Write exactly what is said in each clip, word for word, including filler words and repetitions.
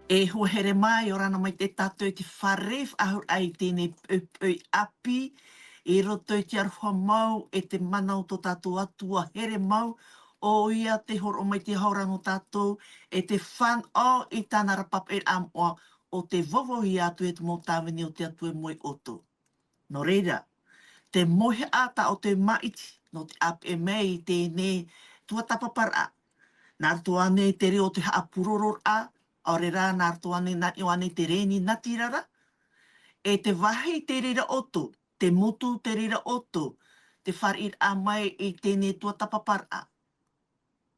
E hoa here mā, ʻia ora na maitaʻi tātou i te fare faʻahou raʻa i teie nei poʻipoʻi ʻāpī, i roto i te aroha mau e te mana o tō tātou Atua here mau, ʻoia tē hōroʻa mai i te hau ra nō tātou, e te fānaʻo i tāna ra papaʻiraʻa moʻa, ʻo tē vauvauhia atu e te mau tāvini o te Atua i mua ia ʻoutou. Nō reira, te mauhaʻa tā ʻoutou e māʻiti, nō te ʻāpeʻe mai i teie nei tuatāpaparaʻa. Nā roto ānei i te reo o te haʻapūrororaʻa, ʻaore rā, nā roto ānei, nā niʻa ānei i te rēni natirara, e te vāhi tei reira ʻoutou, te motu tei reira ʻoutou, tē fāriʻiraʻa mai i teie nei tuatāpaparaʻa.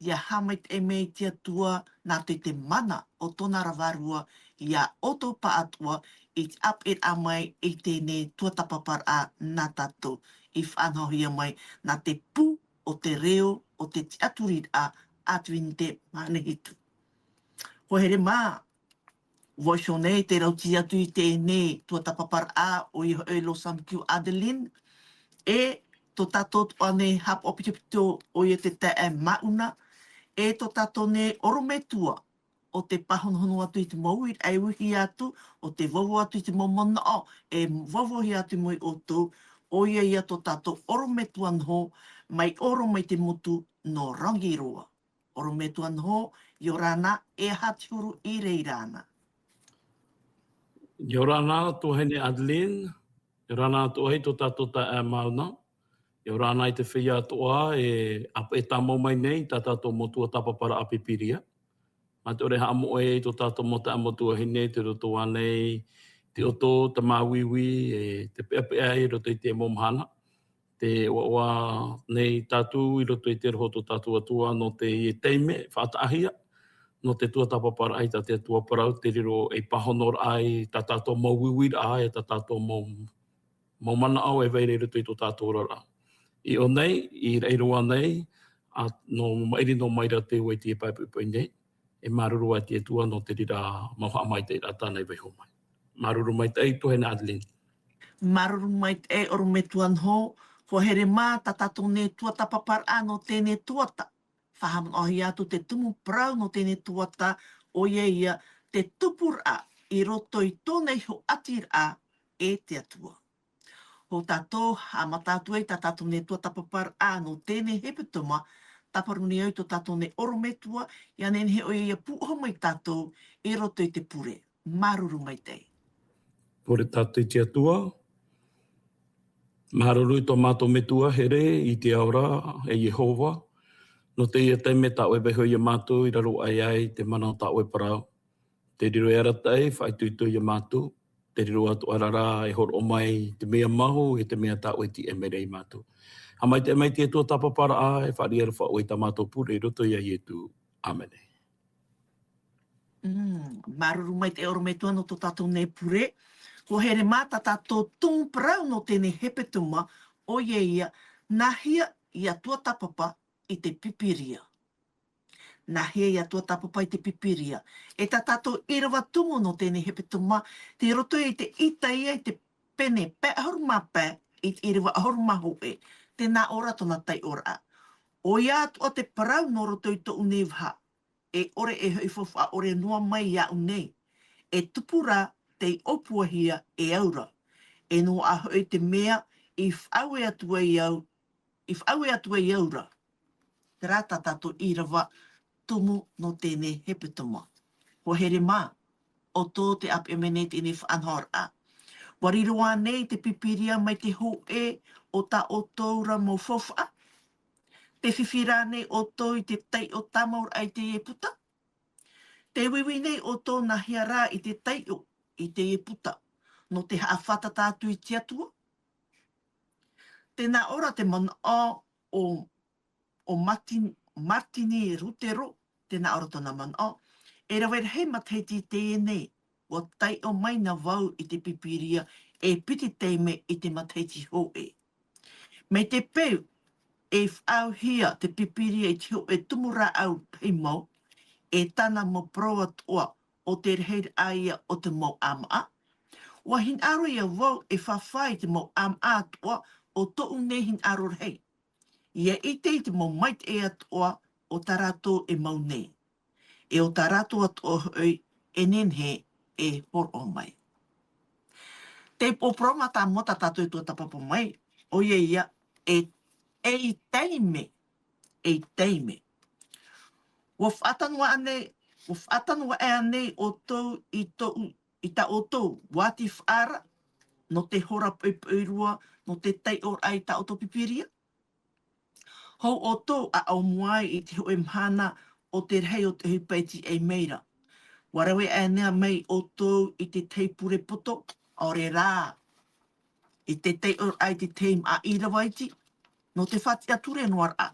ʻIa haʻamaitaʻi mai te Atua nā te, te mana o tōna ra Vārua ia ʻoutou pāʻatoʻa i te ʻāpeʻeraʻa mai i teie nei tuatāpaparaʻa nā tātou i faʻanahohia mai nā te pū o te reo o te tiʻaturiraʻa a Tuinite Manehitu. Hoa here mā, vau iho nei tē rauti atu i teie nei tuatāpaparaʻa, ʻoia hoʻi Losamkiu Adeline, e tō tātou atoʻa nei haʻapaʻo pitopito, ʻoia te taeaʻe Mauna, e tō tātou nei ʻorometua, ʻo tē pāhonohono atu i te mau uiraʻa e uihia atu, ʻo tē vauvau atu i te mau manaʻo e vauvauhia atu i mua ia ʻoutou, ʻoia ia tō tātou ʻorometua noho, mai ʻōroma i te motu nō Rangiroa. ʻOrometua noho, ʻia ora na, e aha te huru i reira na? ʻIa ora na, tuahine Adeline, ʻia ora na atoʻa hoʻi tō tātou taeaʻe Mauna, ʻia ora na i te feiā atoʻa e ʻāpeʻe tāmau mai nei i tā tātou mau tuatāpaparaʻa Pīpīria. Mā te ʻore e haʻamoʻe i tō tātou mau taeaʻe mau tuahine, tei roto ānei i te ʻoto, te māuiui, e te peʻapeʻa i roto i te mau mahana. Tē ʻoaʻoa nei tātou i roto i te roho o tō tātou Atua nō teie taime faʻataʻahia, nō te tuatāpaparaʻa i tā te Atua parau, tē riro ei pāhonoraʻa i tā tātou mau uiuiraʻa, e tā tātou mau, mau manaʻo e vai ra i roto i tō tātou oraraʻa. I ʻō nei, i Raʻiroa nei, ā, nō maʻiri nō maira te ua i teie pae poʻipoʻi nei, e māuruuru ā te Atua nō te reira mau haʻamaitaʻiraʻa tāna i vaiiho mai. Māuruuru maitaʻi, tuahine Adeline. Māuruuru maitaʻi, ʻorometua noho, hoa here mā, tā tātou nei tuatāpaparaʻa nō teie nei tuata. Faʻahaʻamanaʻohia atu te tumu parau nō teie nei tuata, ʻoia ia te tupuraʻa i roto i tōna iho ʻātiraʻa e te Atua. Hou tātou, haʻamata atu ai tā tātou nei tuatāpaparaʻa nō teie nei hepetoma, tāparu nei au i tō tātou nei ʻorometua, ʻia nehenehe ʻoia ʻia pūʻohu mai tātou i roto i te pure. Māuruuru maitaʻi. Pure tātou i te Atua. Māuruuru i tō mātou Metua here i te ao ra, e Iehova, nō teie taime tā ʻoe e vaiiho ia mātou i raro aʻe ai i te mana o tā ʻoe parau. Tē riro e arataʻi, faʻaitoito ia mātou, tē riro atoʻa ra e hōroʻa mai te mea mau, e te mea tā ʻoe e tiʻa mai ra ia mātou. Haʻamaitaʻi mai te Atua tāpaparaʻa, e fāriʻi aroha ʻoe i tā mātou pure i roto ia Ietu. ʻĀmene. Mm, māuruuru maitaʻi ʻorometua nō tō tātou nei pure. Hoa here mā, tā tātou tumu parau nō teie nei hepetoma, ʻoia ia, nāhea ʻia tuatāpapa i te Pīpīria. Nāhea ʻia tuatāpapa i te Pīpīria. E tā tātou ʻīrava tumu nō teie nei hepetoma, tei roto i te Isaia i te pene pae ʻahuru mā pae, i te ʻīrava ʻahuru mā hōʻē, tē nā ʻō ra tōna taiʻoraʻa. ʻOia atoʻa te parau nō roto i tōʻu nei vaha, e ʻore e hoʻi faufaʻa ʻore noa mai iāʻu nei, e tupu ra tei ʻōpuahia e au ra, e noaʻa hoʻi te mea i faʻaue atu ai au, i faʻaue atu ai au ra. Terā tā tātou ʻīrava tumu nō teie nei hepetoma. Hoa here mā, ʻo tō te ʻāpeʻe mai nei teie nei faʻanahoraʻa. ʻUa riro ānei te Pīpīria mai te hōʻē o tā ʻoutou ra mau faufaʻa? Tē fifi ra ānei ʻoutou i te taiʻo tāmauraʻa i teie puta? Tē uiui nei ʻoutou nāhea rā i te taiʻo i teie puta, nō te haʻafātata atu i te Atua? Tē nā ʻō ra te manaʻo o, o Martin, Martini Rutero, tē nā ʻō ra tōna manaʻo, e rave rahi matahiti i teie nei, ʻua taiʻo mai na vau i te Pīpīria e piti taime i te matahiti hōʻē. Mai te peu e faʻaauhia te Pīpīria i te hōʻē tumu rāʻau tahi mau, e tāna mau parau atoʻa ʻo te rahiraʻa ia o te mau ʻāmaʻa, ʻua hinaʻaro ia vau e fāfā i te mau ʻāmaʻa atoʻa o tōʻu nei hinaʻaro rahi. ʻIa ʻite i te mau maitaʻi atoʻa o tā rātou e mau nei. E o tā rātou atoʻa hoʻi e nehenehe e horoʻa mai. Te pōporo mā tā mua tā tātou e tuatāpapa mai, ʻoia ia, e, e i taime, e i taime. Ua faʻatano aʻe nei, ua faʻatano aʻe nei ʻoutou i tō, i tā ʻoutou uati faʻaara, nō te hora poʻipoʻi roa, nō te taiʻoraʻa i tā ʻoutou Pīpīria. Hou ʻoutou a ʻaʻau mua ai i te hōʻē mahana o te rahi o te ʻohipa e tiʻa mai ra. Ua rave aʻenei mai ʻoutou i te tahi pure poto, ʻaore rā, i te taiʻoraʻa i te tahi māʻa ʻīrava iti, nō te faʻatiʻa ture noa ra.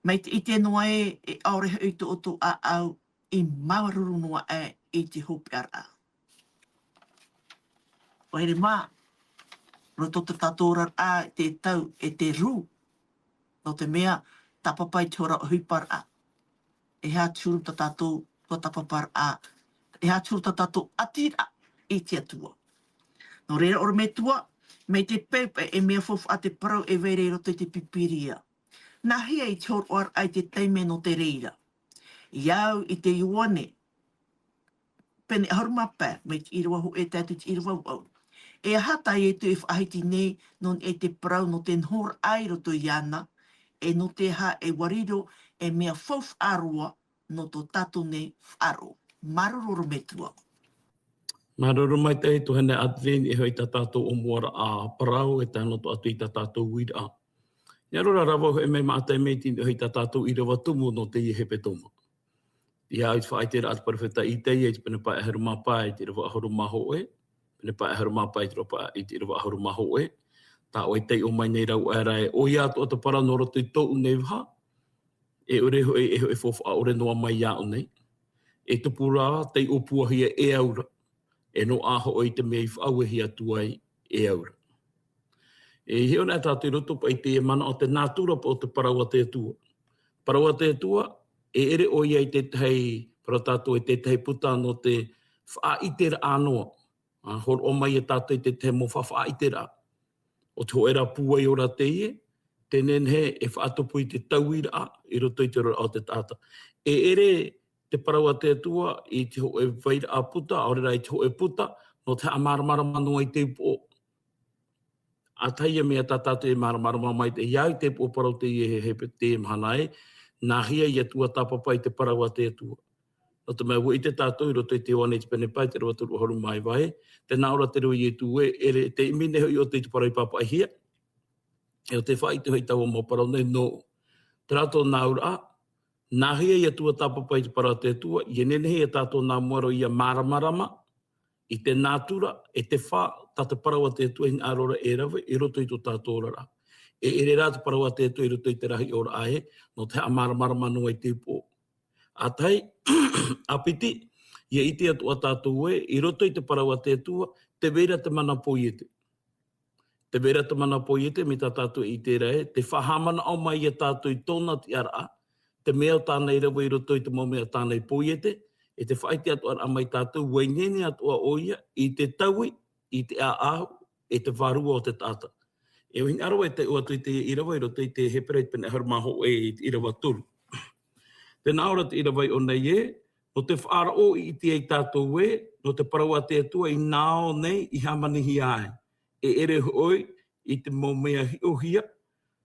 Mai te ʻite noa ē, e ʻaore hoʻi tō ʻoutou ʻāʻau i māuruuru noa aʻe i te hopeʻaraʻa. ʻOia mā, roto tā tātou oraraʻa te tau e te rū, nō te mea, tāpapa i te hora ʻohiparaʻa. E aha te huru tā tātou tuatāpaparaʻa, e aha te huru tā tātou ʻatiraʻa i te Atua. Nō reira, ʻorometua, mai te peu paʻi e mea faufaʻa te parau e vai ra i roto i te Pīpīria. Nā hea i te hōroʻaraʻa i te taime nō te reira. I au i te Ioane, pene ʻahuru mā pae, mai te ʻīrava hōʻē tae atu i te ʻīrava vaʻu. E aha tā Ietu e faʻahiti nei, nō niʻa i te parau nō te nohoraʻa i roto iāna, e nō te aha ʻua riro ei mea faufaʻa roa nō tō tātou nei faʻaroʻo. Māuruuru ʻorometua. Māuruuru maitaʻi tuahine Adeline, e hoʻi tā tātou ʻōmuaraʻa parau, e tae noa atu i tā tātou uiraʻa. Ia rora rā vau e mea maʻa taime i te hoʻi tā tātou ʻīrava tumu nō teie hepetoma. Ia au i te faʻaʻiteraʻa a te perofeta Isaia, i te pene pae ʻahuru mā pae, i te ʻīrava ʻahuru mā hōʻē, pene pae ʻahuru mā pae, i te ʻīrava pae, i te ʻīrava ʻahuru mā hōʻē, tā ʻoe e taiʻo mai nei rāua ra ē, ʻoia atoʻa te parau nō roto i tōʻu nei vaha, e ʻore hoʻi, e hoʻi faufaʻa ʻore noa mai iāʻu nei. E tupu rā, taiʻo puahia e au ra. E noaʻa hoʻi te mea i faʻauehia atu ai e au ra. E hiʻo nei tātou i roto paʻi i te manaʻo o te nātura paʻi o te parau a te Atua. Parau a te Atua, e ʻere ʻoia i te tahi, parau tātou i te tahi puta nō te faʻaʻiteraʻa noa. A, hōroʻa mai ia tātou i te tahi mau faʻaʻiteraʻa. ʻO te hōʻē rā pūai ora teie, te nehenehe e faʻatupu i te tauiraʻa i roto i te oraraʻa o te taʻata. E ʻere te parau a te Atua i te hōʻē vairaʻa puta, ʻaore rā i te hōʻē puta, nō te haʻamāramarama noa i te upoʻo. ʻA tahi ia mea tā tātou e māramarama mai te, ia au i te upoʻo parau teie he, he, te mahana ē, nā hea ia tuatāpapa i te parau a te Atua. Nō te mea ʻua ʻite tātou i roto i te Ioane i te pene pae, te ʻīrava toru ʻahuru mā iva ē, tē nā ʻō ra te reo a Ietu ē, e ʻere, tē ʻimi nei hoʻi ʻoutou i te parau i pāpaʻihia, e ʻo tē faʻaʻite hoʻi i taua mau parau nei nō. Terā tōna auraʻa, nā hea ia tuatāpapa i te parau a te Atua, ʻia nehenehe ia tātou nā mua roa ia māramarama i te nātura, e te fā, tā te parau a te Atua e hinaʻaro ra e rave i roto i tō tātou oraraʻa. E ʻere rā te parau a te Atua i roto i te rahi ʻōraʻa ē, nō te haʻamāramarama noa i te upoʻo. ʻA tahi, ʻa piti, ʻia ʻite atoʻa tātou ē, i roto i te parau a te Atua, tē vai ra te mana poiete. Tē vai ra te mana poiete, mai tā tātou e ʻite ra ē, tē faʻahaʻamanaʻo mai ia tātou i tōna tiʻaraʻa, te mea ʻo tāna i rave i roto i te mau mea tāna i poiete, e tē faʻaʻite atoʻa ra mai tātou, ʻua ineine atoʻa ʻoia, i te taui, i te ʻāʻau, e te vārua o te taʻata. E ʻua hinaʻaro e taiʻo atu i te ʻīrava i roto i te Hepera i te pene ʻahuru mā hōʻē i te ʻīrava toru. Tē nā ʻō ra te ʻīrava i ʻō nei ē, nō te faʻaroʻo i ʻite ai tātou ē, nō te parau a te Atua i nāʻō nei i hāmanihia ai. E ʻere hoʻi i te mau mea hiʻohia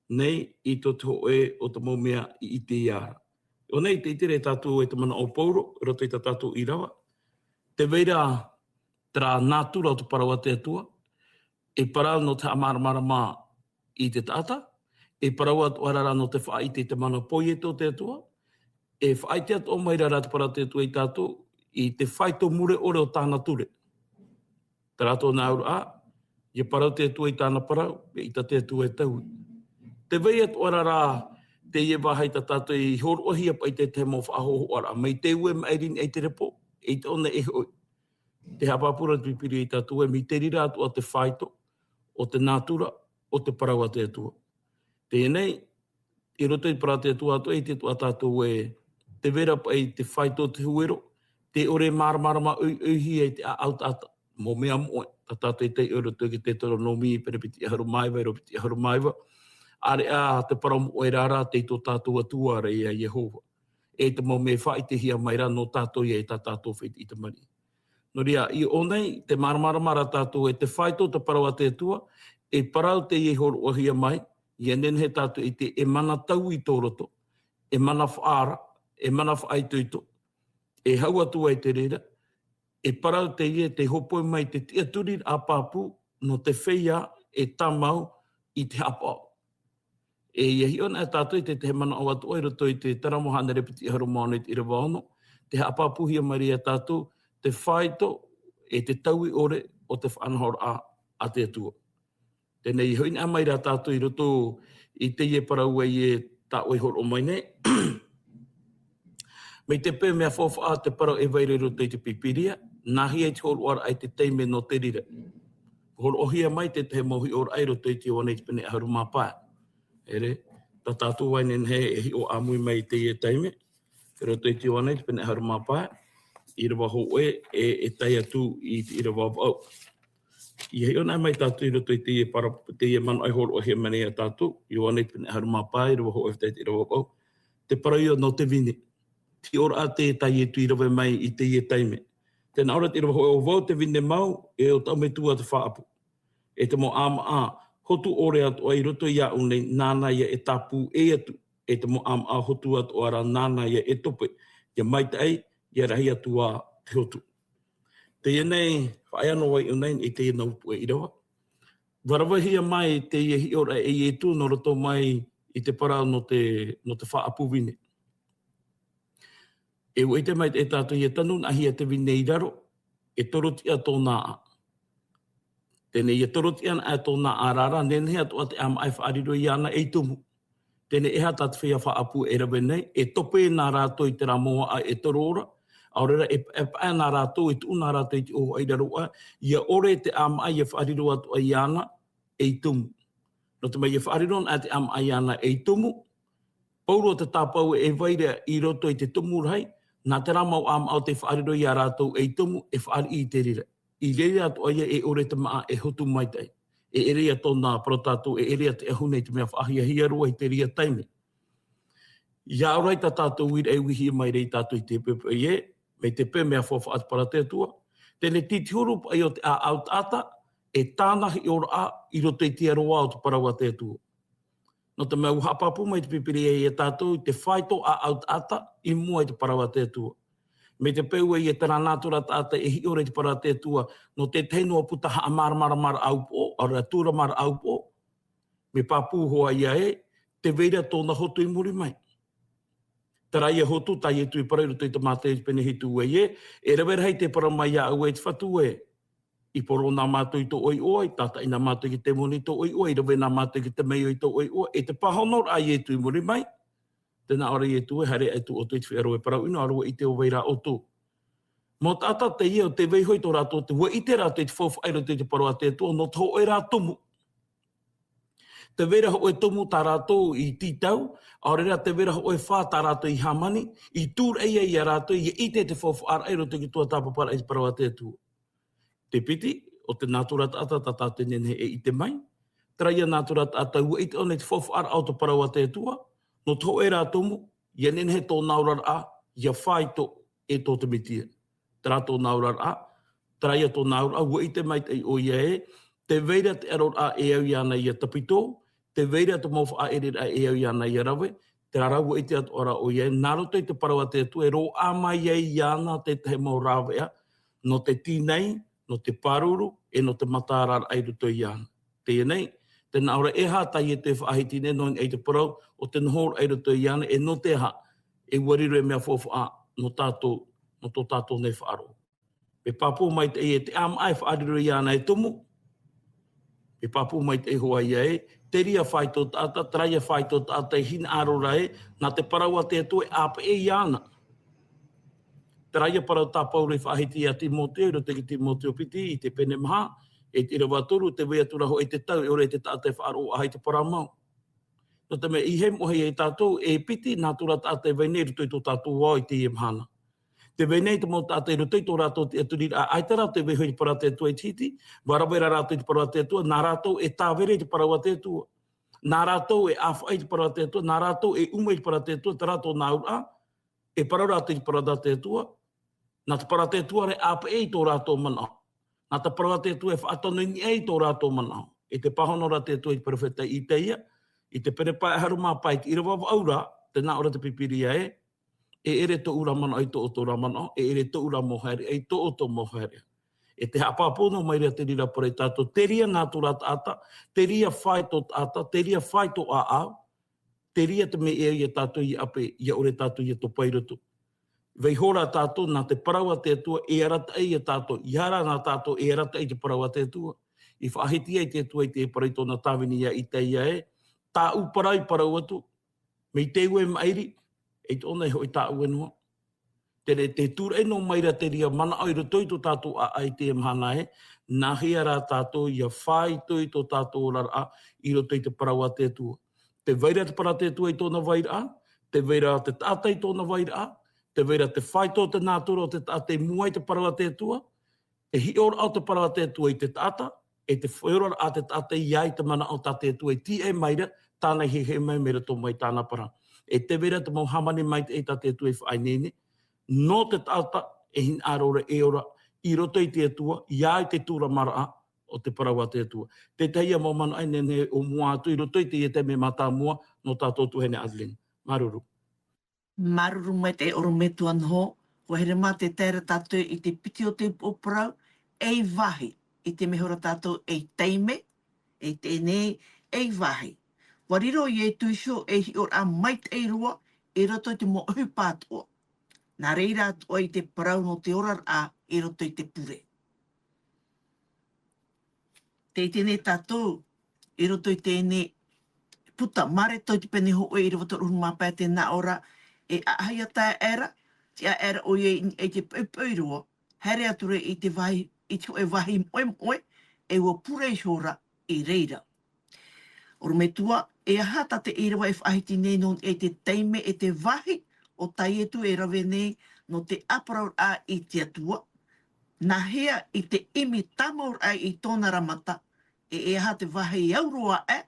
nei i tō te hōʻē o te mau mea i ʻitehia ra. ʻO nei te ʻite ra tātou e te manaʻo o Paulo, roto i tā tātou ʻīrava. Tē vai ra terā nātura o te parau a te Atua, e parau nō te haʻamāramarama i te taʻata, e parau atoʻa ra nō te faʻaʻite i te mana poiete o te Atua, e faʻaʻite atoʻa mai ra te parau a te Atua ia tātou, i te faito mure ʻore o tāna ture. Terā tōna auraʻa, ʻia parau te Atua i tāna parau, e ʻita te Atua e taui. Tē vai atoʻa ra teie vāhi tā tātou i hōroʻahia paʻi i te tahi mau faʻahōhoʻaraʻa, mai te ue maʻiri i niʻa i te repo, eʻita ʻōna e hoʻi. Tē haʻapāpū ra te Pīpīria ia tātou ē, mai te reira atoʻa te faito, o te nātura, o te parau a te Atua. Teie nei, i roto i te parau a te Atua atoʻa, e ʻite atoʻa tātou ē, tē vai ra paʻi te faito o te huero, tē ʻore māramarama ʻoiʻoihia e te ʻāʻau taʻata, mau mea moʻe, tā tātou e taiʻo i roto i te Teuteronome, pene piti ʻahuru mā iva, ʻīrava piti ʻahuru mā iva, ʻāreʻa te parau moʻe ra ra, tei tō tātou Atua ra ia Iehova. e te mau mea e faʻaʻitehia mai ra nō tātou ia e tā tātou fētiʻi tamariʻi. Nō reira, i ʻō nei, te māramarama ra tātou e te faito te parau a te Atua, e parau teie i hōroʻahia mai, ia nehenehe tātou i te e mana taui tō roto, e mana faʻaara, e mana faʻaitoito, e hau atu ai te reira, e parau teie te hopoi mai te tiʻaturi a pāpū, nō te feiā e tāmau i te haʻapaʻo. E ia hiʻo na tātou i te tahi manaʻo atu i roto i te Taramo hānere piti ʻahuru mā ono i te ʻīrava ono, te haʻapāpūhia mai ia tātou, te faito e te taui ʻore o te faʻanahoraʻa a te Atua. Teie nei, hoʻi na mai ra tātou i roto i teie parau e tā ʻoe i hōroʻa mai nei. Mai te peu mea faufaʻa te parau e vai ra i roto i te Pīpīria, nāhea i te hōroʻaraʻa i te taime nō te reira. Hōroʻahia mai te tahi mau hiʻoraʻa i roto i te Ioane i te pene ʻahuru mā pae. ʻEre, tā tātou e nehenehe e hiʻo ʻāmui mai i teie taime, i roto i te Ioane i te pene ʻahuru mā pae, ʻīrava hōʻē, e, e tae atu i te ʻīrava vaʻu. Ia hiʻo na mai tātou i roto i teie para-, teie manaʻo e hōroʻahia mai nei ia tātou, Ioane i te pene ʻahuru mā pae, ʻīrava hōʻē e tae i te ʻīrava vaʻu. Te parau ia nō te vine. Te hiʻoraʻa tē tā Ietu i rave mai i teie taime. Tē nā ʻō ra te ʻīrava hōʻē, ʻo vau te vine mau, e ʻo taʻu metua te faʻaʻapu. E te mau ʻāmaʻa hotu ʻore atoʻa i roto iāʻu nei, nāna ia e tāpū ʻē atu. E te mau ʻāmaʻa hotu atoʻa rā, nāna ia e tope, ia maitaʻi, ia rahi atu ā te hotu. Teie nei, faʻaea noa vau i ʻō nei, i teie nau puʻe ʻīrava. Varavahia mai teie hiʻoraʻa e Ietu nō roto mai i te parau nō te, nō te faʻaʻapu vine. E ʻua ʻite mai e tātou ia tanu nāhea te vine i raro, e torotiʻa tōna ʻā. Teie nei, ia torotiʻa na tōna ʻā ra, nehenehe atoʻa te ʻāmaʻa e faʻariro iāna ei tumu. Teie nei, e aha tā te feiā faʻaʻapu e rave nei, e tope na rātou i terā mau ʻā e toro ra, ʻaore rā e, e paʻe na rātou, e tuʻu na rātou i te ʻōfaʻi raroʻa, ia ʻore te ʻāmaʻa ia faʻariro atoʻa iāna ei tumu. Nō te mea ia faʻariro na te ʻāmaʻa iāna ei tumu, pauroa te tāpaʻo e vai ra i roto i te tumu rahi, nā terā mau ʻāmaʻa o tē faʻariro ia rātou ei tumu, e fāriʻi i te reira. I reira atoʻa ia e ʻore te māʻa e hotu maitaʻi. E ʻere ia tōna parau tātou, e ʻere ia te ʻahu nei te mea faʻahiahia roa i te reira taime. Ia ora i tā tātou uiraʻa e uihia mai ra ia tātou i te poʻipoʻi ē, mai te peu mea faufaʻa te parau a te Atua. Teie nei, te huru paʻi o te ʻāʻau taʻata, e tāna hiʻoraʻa i roto i te aroā o te parau a te Atua. Nō te mea ʻua haʻapāpū mai te Pīpīria ia tātou i te faito ʻāʻau taʻata i mua i te parau a te Atua. Mai te peu ē terā nātura taʻata e hiʻo ra i te parau a te Atua, nō te tahi noa puta haʻamāramaramaraʻa upoʻo, ʻaore rā tūramaraʻa upoʻo, mea pāpū hoʻi ia ē, tē vai ra tōna hotu i muri mai. Terā ia hotu, tā Ietu i parau i roto i te Māteo i te pene hitu ē, e rave rahi te parau mai iāʻu e te Fatu ē, i poro na mātou i tō ʻoe iʻoa, i tātaʻi na mātou i te temoni i tō ʻoe iʻoa, i rave na mātou i te mea i tō ʻoe iʻoa, e te pāhonoraʻa a Ietu i muri mai, tē nā ʻō ra Ietu ē, haere atu ʻoutou i te feiā roa e parau ʻino, ʻa rātou e ʻite ʻo vai rā ʻoutou. Mau taʻata teie ʻo tē vai hoʻi tō rātou, tē ʻite rātou i te faufaʻa i roto i te parau a te Atua, nō te hōʻē rā tumu. Tē vai ra hōʻē tumu tā rātou i tītau, ʻaore rā tē vai ra hōʻē fā tā rātou i hāmani, i tūraʻi ai ia rātou, ia ʻite te faufaʻaraʻa i roto i te tuatāpaparaʻa i te parau a te Atua. Te piti, ʻo te nātura taʻata tā tātou e nehenehe e ʻite mai. Terā ia nātura taʻata ʻua ʻite ʻōna i te faufaʻaraʻa o te parau a te Atua, nō te hōʻē rā tumu, ia nehenehe tōna oraraʻa, ia faito e tō te Metia. Terā tōna oraraʻa, terā ia tōna oraraʻa, ʻua ʻite maitaʻi ʻoia ē, tē vai ra te ʻaroraʻa e au iāna ia tapitō, tē vai ra te mau faʻaʻereraʻa e au iāna ia rave, terā rā ʻua ʻite atoʻa ra ʻoia ē, nā roto i te parau a te Atua, e roaʻa mai ai iāna te tahi mau rāveʻa, nō te tīnai, nō te pāruru, e nō te mataʻaraʻa i roto iāna. Teie nei, tē nā ʻō ra e aha tā Ietu e faʻahiti nei, nō niʻa i te parau, ʻo te nohoraʻa i roto iāna, e nō te aha, e ʻua riro ei mea faufaʻa, nō tātou, nō tō tātou nei faʻaroʻo. Mea pāpū maitaʻi ē, te ʻāmaʻa e faʻariro iāna ei tumu. Mea pāpū maitaʻi hoʻi ia ē, terā ia faito taʻata, terā ia faito taʻata e hinaʻaro ra ē, nā te parau a te Atua e ʻāpeʻe iāna. Terā ia parau tā Pauro i faʻahiti ia Timoteo, i roto i te Timoteo piti, i te pene maha, e te ʻīrava toru, tē vai atu ra hoʻi te tau, e ʻore te taʻata e faʻaroʻo i te parau mau. Nō te mea, i hei moʻe ia tātou, e piti nātura taʻata e vai nei i roto i tō tātou ao i teie mahana. Tē vai nei te mau taʻata i roto i tō rātou tiʻaturiraʻa, ʻaita rā tē vai hoʻi i te parau a te Atua i te hiti, ʻua rave ra rātou i te parau a te Atua, nā rātou e tāvere i te parau a te Atua. Nā rātou e ʻāfaʻi i te parau a te Atua, nā rātou e ʻuma i te parau a te Atua, terā tōna auraʻa, E parau rātou i te parau a te Atua, nā te parau a te Atua e ʻāpeʻe i tō rātou manaʻo. Nā te parau a te Atua e faʻatano i niʻa i tō rātou manaʻo. E tē pāhono ra te Atua i te perofeta Itaia, i te pene pae ʻahuru mā pae i te ʻīrava vaʻu ra, tē nā ʻō ra te Pīpīria ē, e ʻere tōʻu ra manaʻo i tō ʻoutou ra manaʻo, e ʻere tōʻu ra mau haereʻa i tō ʻoutou mau haereʻa. E tē haʻapāpū noa mai ra te reira parau ia tātou, terā nātura taʻata, terā fāito taʻata, terā fāito ʻāʻau, terā te mea e au ia tātou ia ʻāpeʻe, ia ʻore tātou ia topa i roto. Vaiiho ra tātou, nā te parau a te Atua e arataʻi ia tātou, ʻeiaha rā nā tātou e arataʻi i te parau a te Atua. I faʻahiti ai te Atua i te parau i tōna tāvini ia Itaia ē, tāʻu parau i parau atu, mai te ue maʻiri, e tōna e hoʻi tāʻu e noa. Terā, tē tūraʻi noa mai ra terā manaʻo i roto i tō tātou ʻāʻau i teie mahana ē, nāhea rā tātou ia fāito i tō tātou oraraʻa i roto i te parau a te Atua. Tē vai ra te parau a te Atua i tōna vairaʻa, tē vai ra te taʻata i tōna vairaʻa, tē vai ra te fāito o te nātura o te taʻata i mua i te parau a te Atua, te hiʻoraʻa o te parau a te Atua i te taʻata, e te hiʻoraʻa a te taʻata i ʻō i te manaʻo tā te Atua i tīaʻi mai ra, tāna i heheu mai mai roto mai tāna parau. E tē vai ra te mau hāmani maitaʻi tā te Atua i faʻaineine, nō te taʻata e hinaʻaro ra e ora i roto i te Atua, i ʻō i te tūramaraʻa o te parau a te Atua. Tētahi ia mau manaʻo e nehenehe e ʻōmua atu i roto i teie taime mātāmua nō tātou tuahine Adeline. Māuruuru. Māuruuru maitaʻi ʻorometua Noho, ʻua haere mai te tae ra tātou i te piti o te upoʻo parau, ei vāhi, i te mea hoʻi ra tātou ei taime, e teie nei, ei vāhi. ʻUa riro ʻo Ietu Iso ei hiʻoraʻa maitaʻi roa i roto i te mau ʻohipa atoʻa. Nā reira atoʻa i te parau nō te oraraʻa i roto i te pure. Tē ʻite nei tātou, i roto i teie nei puta Mareko i te pene hōʻē ʻīrava toru ʻahuru mā pae tē nā ʻō ra, e ʻaʻahi atu ra, tiʻa atu ra ʻoia i niʻa i te poʻipoʻi roa, haere atu ra i te vāhi, i te hōʻē vāhi moʻemoʻe, e ʻua pure iho ra i reira. ʻOrometua, e aha tā te ʻīrava e faʻahiti nei nō niʻa i te taime e te vāhi o tā Ietu e rave nei nō te ʻāparauraʻa i te Atua? Nāhea i te ʻimi tāmauraʻa i tōna ra mata, e, e aha te vāhi au roa aʻe,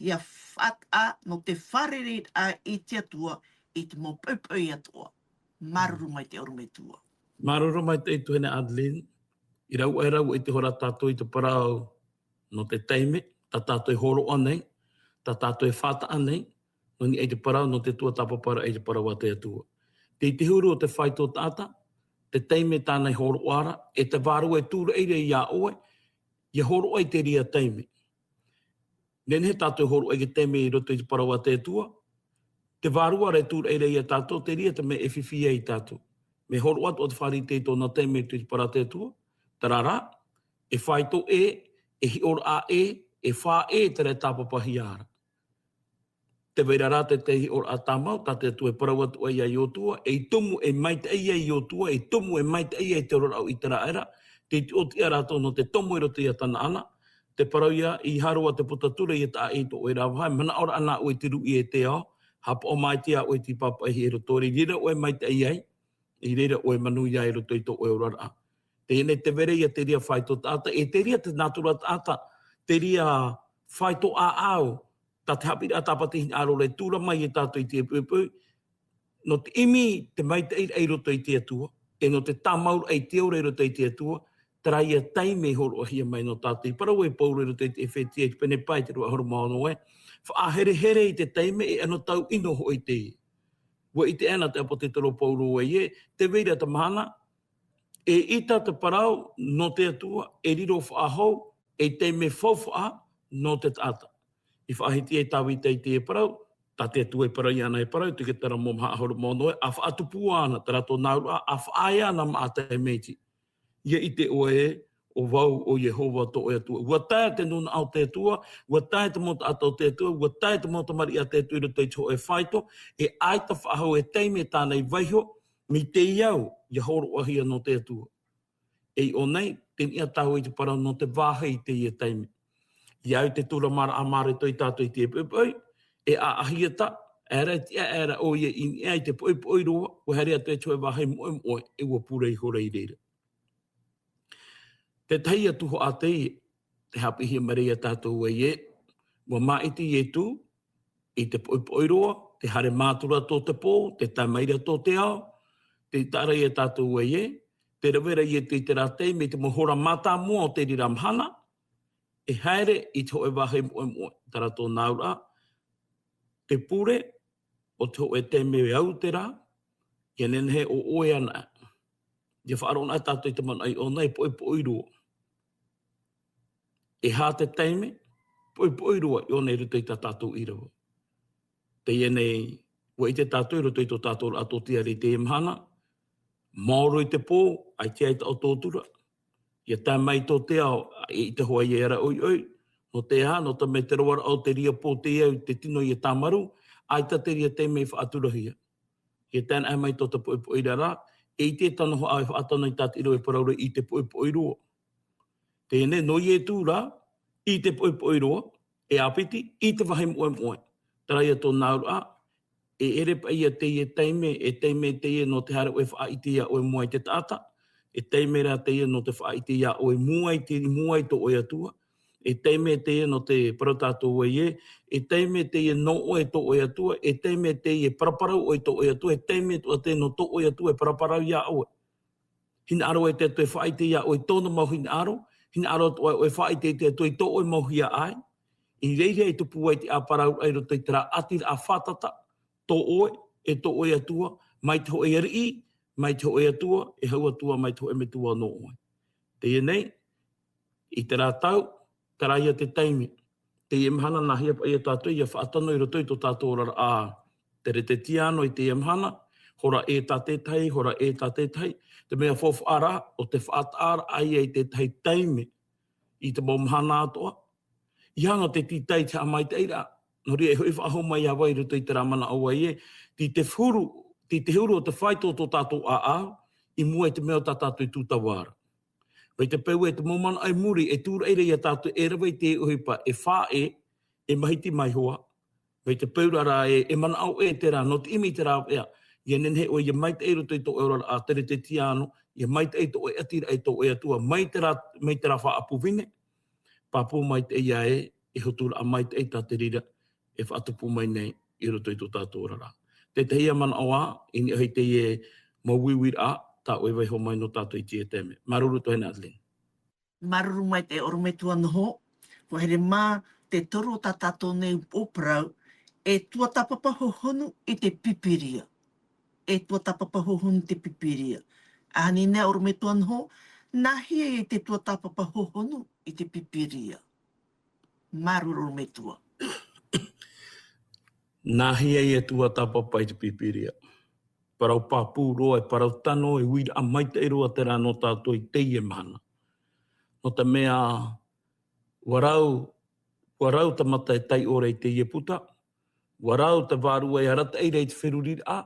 ia faʻataʻa nō te fārereiraʻa i te Atua i te mau poʻipoʻi atoʻa. Māuruuru maitaʻi ʻorometua. Māuruuru maitaʻi tuahine Adeline, i rave ra ʻoe i te hōroʻa tātou i te parau nō te taime, tā tātou e hōroʻa nei, tā tātou e faʻataʻa nei, nō niʻa i te parau nō te tuatāpaparaʻa i te parau a te Atua. Tei te huru o te fāito taʻata, te taime tāna i hōroʻa ra, e te vārua e tūraʻi ra ia ʻoe, ia hōroʻa i terā taime. Nehenehe tātou e hōroʻa i te taime i roto i te parau a te Atua, te vārua ra e tūraʻi ra ia tātou, terā te mea e fifi ai tātou. Mea hōroʻa atoʻa te fāriʻi i tōna taime i te parau a te Atua, terā rā, e fāito ʻē, e hiʻoraʻa ʻē, e fā ʻē terā e tāpapahia ra. Tē vai ra rā te, te hiʻoraʻa tāmau, tā te Atua e parau atu ai ia Iosua, ei tumu e maitaʻi ai Iosua, ei tumu e maitaʻi ai te oraraʻa o Iseraela, tei tiʻotiʻa rātou nō te tomo i roto ia Tanaana, te parau ia, ʻeiaha roa te puta ture ia taʻa ʻē i tō ʻoe ra vāhi, manaʻo ra ʻana ʻoe i te ruʻi e te ao, haʻapaʻo maitaʻi ʻoe i te pāpaʻi i roto, i reira ʻoe e maitaʻi ai, i reira ʻoe e manuia i roto i tō ʻoe oraraʻa. Teie nei tē vai ra ia terā fāito taʻata, e terā te nātura taʻata, terā fāito ʻāʻau, tā te haʻapiʻiraʻa tāpati hinaʻaro ra e tūraʻi mai ia tātou i teie poʻipoʻi, nō te ʻimi te maitaʻiraʻa i roto i te Atua, e nō te tāmauraʻa i te ora i roto i te Atua, terā ia taime e hōroʻahia mai nō tātou. I parau e Pauro i roto i te Efetia i te pene pae te ʻīrava ʻahuru mā ono ē, faʻaherehere i te taime e anotau ʻino hoʻi teie. ʻUa ʻite ʻana te ʻāpōsetolo Pauro ē, tē vai ra te mahana, e ʻita te parau nō te Atua, e riro faʻahou, e taime faufaʻa nō te taʻata. I faʻahiti ai Tāvita i te parau, tā te Atua e parau ia ʻana e parau, te Keteronomo maha ʻahuru mā ono ē, ʻa faʻatupu ʻana, terā tōna auraʻa, ʻa faʻaea ʻana maʻa taime iti. ʻIa ʻite ʻoe ē, ʻo vau, ʻo Iehova tō ʻoe Atua. ʻUa tae te nūnaʻa o te Atua, ʻua tae te mau taʻata o te Atua, ʻua tae te mau tamariʻi a te Atua i roto i te hōʻē fāito, e ʻaita faʻahou e taime tāna i vaiiho, mai te au, ʻia hōroʻahia nō te Atua. E i ʻō nei, tē niʻa tāua i te parau nō te vāhi i teie taime. ʻIa au i te tūramaraʻa mā roto ia tātou i teie poʻipoʻi, e ʻaʻahi atu, ʻaore ra e tiʻa, ʻaore ra ʻoia i niʻa i te poʻipoʻi roa, ʻua haere atu i te hōʻē vāhi moʻemoʻe, e ʻua pure iho ra i reira. Tētahi atu hoʻi teie, tē haʻapiʻihia mai ra ia tātou ē, ʻua māʻiti Ietu i te poʻipoʻi roa, E haere mātou ra tō te pō, te tae mai ra tō te ao, tei taʻa ra ia tātou ē, te rave ra ia i te, i terā taime, i te mau hora mātāmua o te reira mahana, e haere i te hōʻē vāhi moʻemoʻe, terā tōna auraʻa, te pure, ʻo te hōʻē taime au terā, ʻia nehenehe ʻo ʻoe anaʻe. ʻIa faʻaroʻo anaʻe tātou i te manaʻo ʻōna e poʻipoʻi roa. E aha te taime, poʻipoʻi roa ʻōna i roto i tā tātou ʻīrava. Teie nei, ʻua ʻite tātou i roto i tō tātou ra tōtiare i teie mahana, maoro i te pō, ʻaita e taʻo tōtura. ʻIa tae mai tō te ao, ʻaita hoʻi e ara ʻoiʻoi, nō te aha, nō te mea te roaraʻa o te reira pō tei au i te tino ʻia tāmarū, ʻaita te reira taime e faʻaturahia. ʻIa tae anaʻe mai tō te poʻipoʻi ra, e ʻite tano hoʻi e faʻatano i tā te ʻīrava e parau ra i te poʻipoʻi roa. Teie nei, nō Ietu ra, i te poʻipoʻi roa, e āpiti, i te vāhi moʻemoʻe. Terā ia tōna auraʻa, e ʻere paʻi ia teie taime, e taime teie nō te haere ʻoe e faʻaʻite iā ʻoe mua i te taʻata, e taime rā teie nō te faʻaʻite iā ʻoe mua i te, mua i tō ʻoe Atua, e taime teie nō te parau tātou ē, e taime teie nō ʻoe e tō ʻoe Atua, e taime teie e paraparau ʻoe i tō ʻoe Atua, e taime atoʻa teie nō tō ʻoe Atua e paraparau iā ʻoe. Hinaʻaro e te Atua e faʻaʻite iā ʻoe i tōna mau hinaʻaro, hinaʻaro atoʻa ʻoe e faʻaʻite i te Atua i tō ʻoe mau hiaʻai. I reira e tupu ai te ʻāparauraʻa i roto i terā ʻātiraʻa fātata, tō ʻoe, e tō ʻoe Atua, mai te hōʻē ariʻi, mai te hōʻē Atua, e hau atu ā mai te hōʻē metua nō ʻoe. Teie nei, i terā tau, terā ia te taime. Teie mahana nāhea paʻi ia tātou ʻia faʻatano i roto i tō tātou oraraʻa Teretetiāno i teie mahana, hora E tā te tahi, hora E tā te tahi, te mea faufaʻa ra, ʻo te faʻataʻaraʻa ia i te tahi taime, i te mau mahana atoʻa. ʻIa nō te tītau i te haʻamaitaʻiraʻa, nō reira e hoʻi faʻahou mai ā vau i roto i terā manaʻo ē, tei te huru, tei te huru o te faito o tō tātou ʻāʻau, i mua i te mea ʻo tā tātou e tūtava ra. Mai te peu e te mau manaʻo i muri, e tūraʻi ra ia tātou e rave i te ʻohipa, e faʻaʻē, e mahiti mai hoʻi. Mai te peu ra e, e manaʻo ʻē terā, nō te ʻimi i te rāveʻa, ʻia nehenehe ʻoe ʻia maitaʻi i roto i tō ʻoe oraraʻa Teretetiāno, ʻia maitaʻi i tō ʻoe ʻatiraʻa i tō ʻoe Atua, mai terā, mai terā faʻaʻapu vine, pāpū maitaʻi ia ē, e hoturaʻa maitaʻi tā te reira, e faʻatupu mai nei i roto i tō tātou oraraʻa. Te tahi ia manaʻo ā, i niʻa i teie mau uiuiraʻa, tā ʻoe e vaiiho mai nō tātou i teie taime. Māuruuru tuahine Adeline. Māuruuru maitaʻi ʻorometua Noho, ʻua haere mā te toru o tā tātou nei upoʻo parau, e tuatāpapa hohonu i te Pīpīria. E tuatāpapa hohonu i te Pīpīria. ʻAhani nei ʻorometua Noho, nāhea ia te tuatāpapa hohonu i te Pīpīria? Māuruuru ʻorometua. Nāhea ia e tuatāpapa i te Pīpīria? Parau pāpū roa, e parau tano, e uiraʻa maitaʻi roa terā nō tātou i teie mahana. Nō te mea, ʻua rau, ʻua rau te mata e taiʻo ra i teie puta, ʻua rau te vārua e arataʻi ra i te feruriraʻa,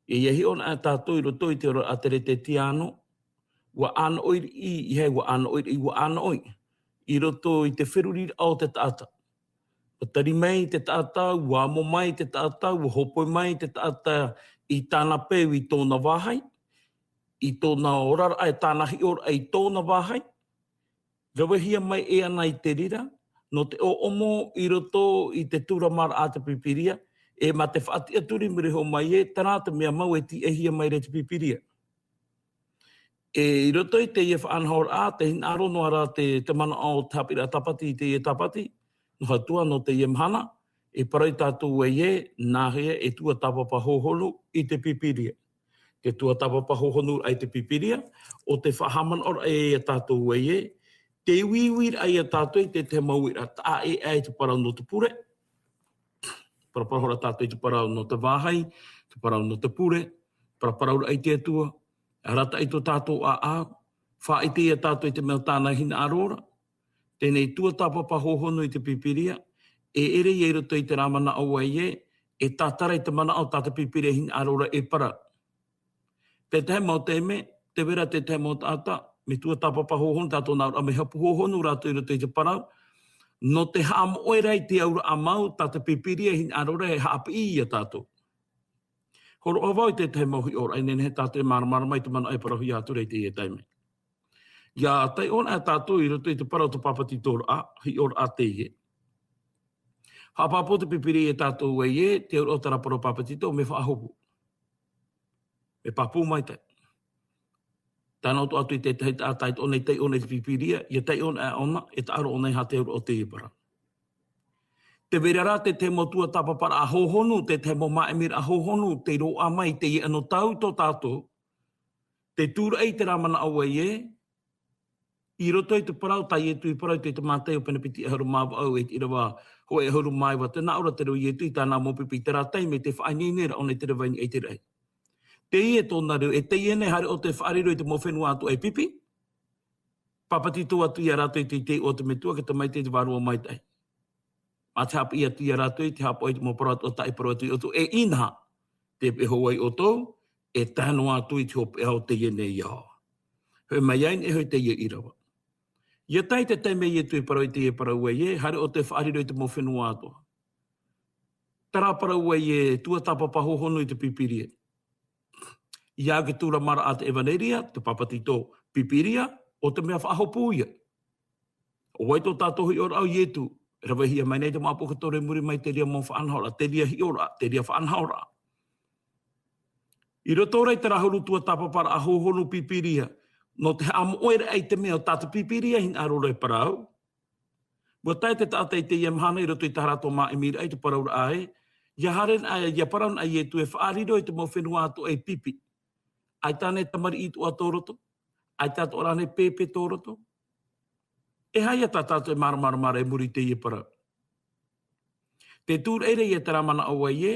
ʻia hiʻo anaʻe tātou i roto i te oraraʻa Teretetiāno, ʻua ʻānoʻi riʻi, ʻeiaha ʻua ʻānoʻi riʻi, ʻua ʻānoʻi, i roto i te feruriraʻa o te taʻata. ʻUa tari mai te taʻata, ʻua amo mai te taʻata, ʻua hōpoi mai te taʻata i tāna peu i tōna vāhi, i tōna oraraʻa, e tāna hiʻoraʻa i tōna vāhi. Ravehia mai e ana i te reira, nō te ʻoʻomo i roto i te tūramaraʻa a te Pīpīria, e mā te faʻatiʻaturi i muri iho mai ē, terā te mea mau e tīaʻihia mai ra i te Pīpīria. E, i roto i teie faʻanahoraʻa, te hinaʻaro noa ra te, te manaʻo o te haʻapiʻiraʻa Tāpati i teie Tāpati, noa atu ā nō teie mahana, e parau ia tātou ē, nāhea e tuatāpapa hohonu i te Pīpīria. Te tuatāpapa hohonu i te Pīpīria, ʻo te faʻahaʻamanaʻoraʻa ia tātou ē, te uiuiraʻa ia tātou i te, te mau uiraʻa, taʻa ʻē aʻe i te parau nō te pure, paraparau ra tātou i te parau nō te vāhi, te parau nō te pure, paraparauraʻa i te Atua, arataʻi tō tātou ʻāʻau, faʻaʻite ia tātou i te mea o tāna hinaʻaro ra. Teie nei tuatāpapa hohonu i te Pīpīria, e ʻere ia i roto i terā manaʻo ē, e tātara i te manaʻo tā te Pīpīria hinaʻaro ra e parau. Te tahi mau taime, tē vai ra te tahi mau taʻata, mea tuatāpapa hohonu tā tōna auraʻa, mea hapu hohonu rātou i roto i te parau, nō te haʻamoʻe ra i te auraʻa mau, tā te Pīpīria hinaʻaro ra e haʻapiʻi ia tātou. Hōroʻa vau i te tahi mau hiʻoraʻa, e nehenehe tātou e māramarama i te manaʻo e parauhia atu ra i teie taime. ʻIa taiʻo anaʻe tātou i roto i te parau o te pāpetitoraʻa, hiʻoraʻa teie. Haʻapāpū te Pīpīria ia tātou ē, te auraʻa o terā parau pāpetito, mea faʻahopu. Mea pāpū maitaʻi. Tano atu i te tahi taʻata i tōna i taiʻo nei te Pīpīria, ia taiʻo ʻōna, e taʻaro ʻōna i te auraʻa o teie parau. Tē vai ra te tahi mau tuatāpaparaʻa hōhonu, te tahi mau māʻimiraʻa hōhonu, tei roaʻa mai i teie anotau tō tātou, tē tūraʻi i terā manaʻo ē, i roto i te parau tā Ietu i parau i te Mātaio pene piti ʻahuru mā vaʻu e te ʻīrava hōʻē ʻahuru mā iva, tē nā ʻō ra te reo Ietu i tāna mau pipi i terā taime, tē faʻaineineraʻa ʻōna i te reva i niʻa i te raʻi. Teie tōna reo, e teie nei, haere ʻo tē faʻariro i te mau fenua atoʻa e pipi. Pāpetito atu ia rātou i te, i te iʻoa o te Metua, e te Tamaiti, e te Vārua Maitaʻi. Mā te haʻapiʻi atu ia rātou i te haʻapaʻo i te mau parau atoʻa tā ʻoe e parau atu ia ʻoutou, e inaha, tē peʻe hoʻi ʻoutou, e tae noa atu i te hopeʻa o teie nei ao. Hoʻi mai ai nei hoʻi teie ʻīrava. Ia tae i te taime Ietu i parau i teie parau ē, haere ʻo tē faʻariro i te mau fenua atoʻa. Terā parau ē, tuatāpapa hōhonu i te Pīpīria. Ia au i te tūramaraʻa a te ʻEvaneria, te pāpetito Pīpīria, ʻo te mea faʻahopu ia. ʻO vai tō tātou hiʻoraʻa ʻo Ietu, e ravehia mai nei te mau ʻāpōsetolo i muri mai i te reira mau faʻanahoraʻa, te reira hiʻoraʻa, te reira faʻanahoraʻa. I roto rā i terā huru tuatāpaparaʻa hōhonu Pīpīria, nō te haʻamoʻeraʻa i te mea ʻo tā te Pīpīria hinaʻaro ra e parau, ʻua tae te taʻata i teie mahana i roto i tā rātou māʻimiraʻa i te parauraʻa ē, ia haere na, ia parau na Ietu e faʻariro i te mau fenua atoʻa e pipi. ʻAita ānei tamariʻi atoʻa tō roto? ʻAita atoʻa rānei pēpē tō roto? E aha ia tā tātou e māramarama ra i muri i teie parau? Tē tūraʻi ra ia terā manaʻo ē,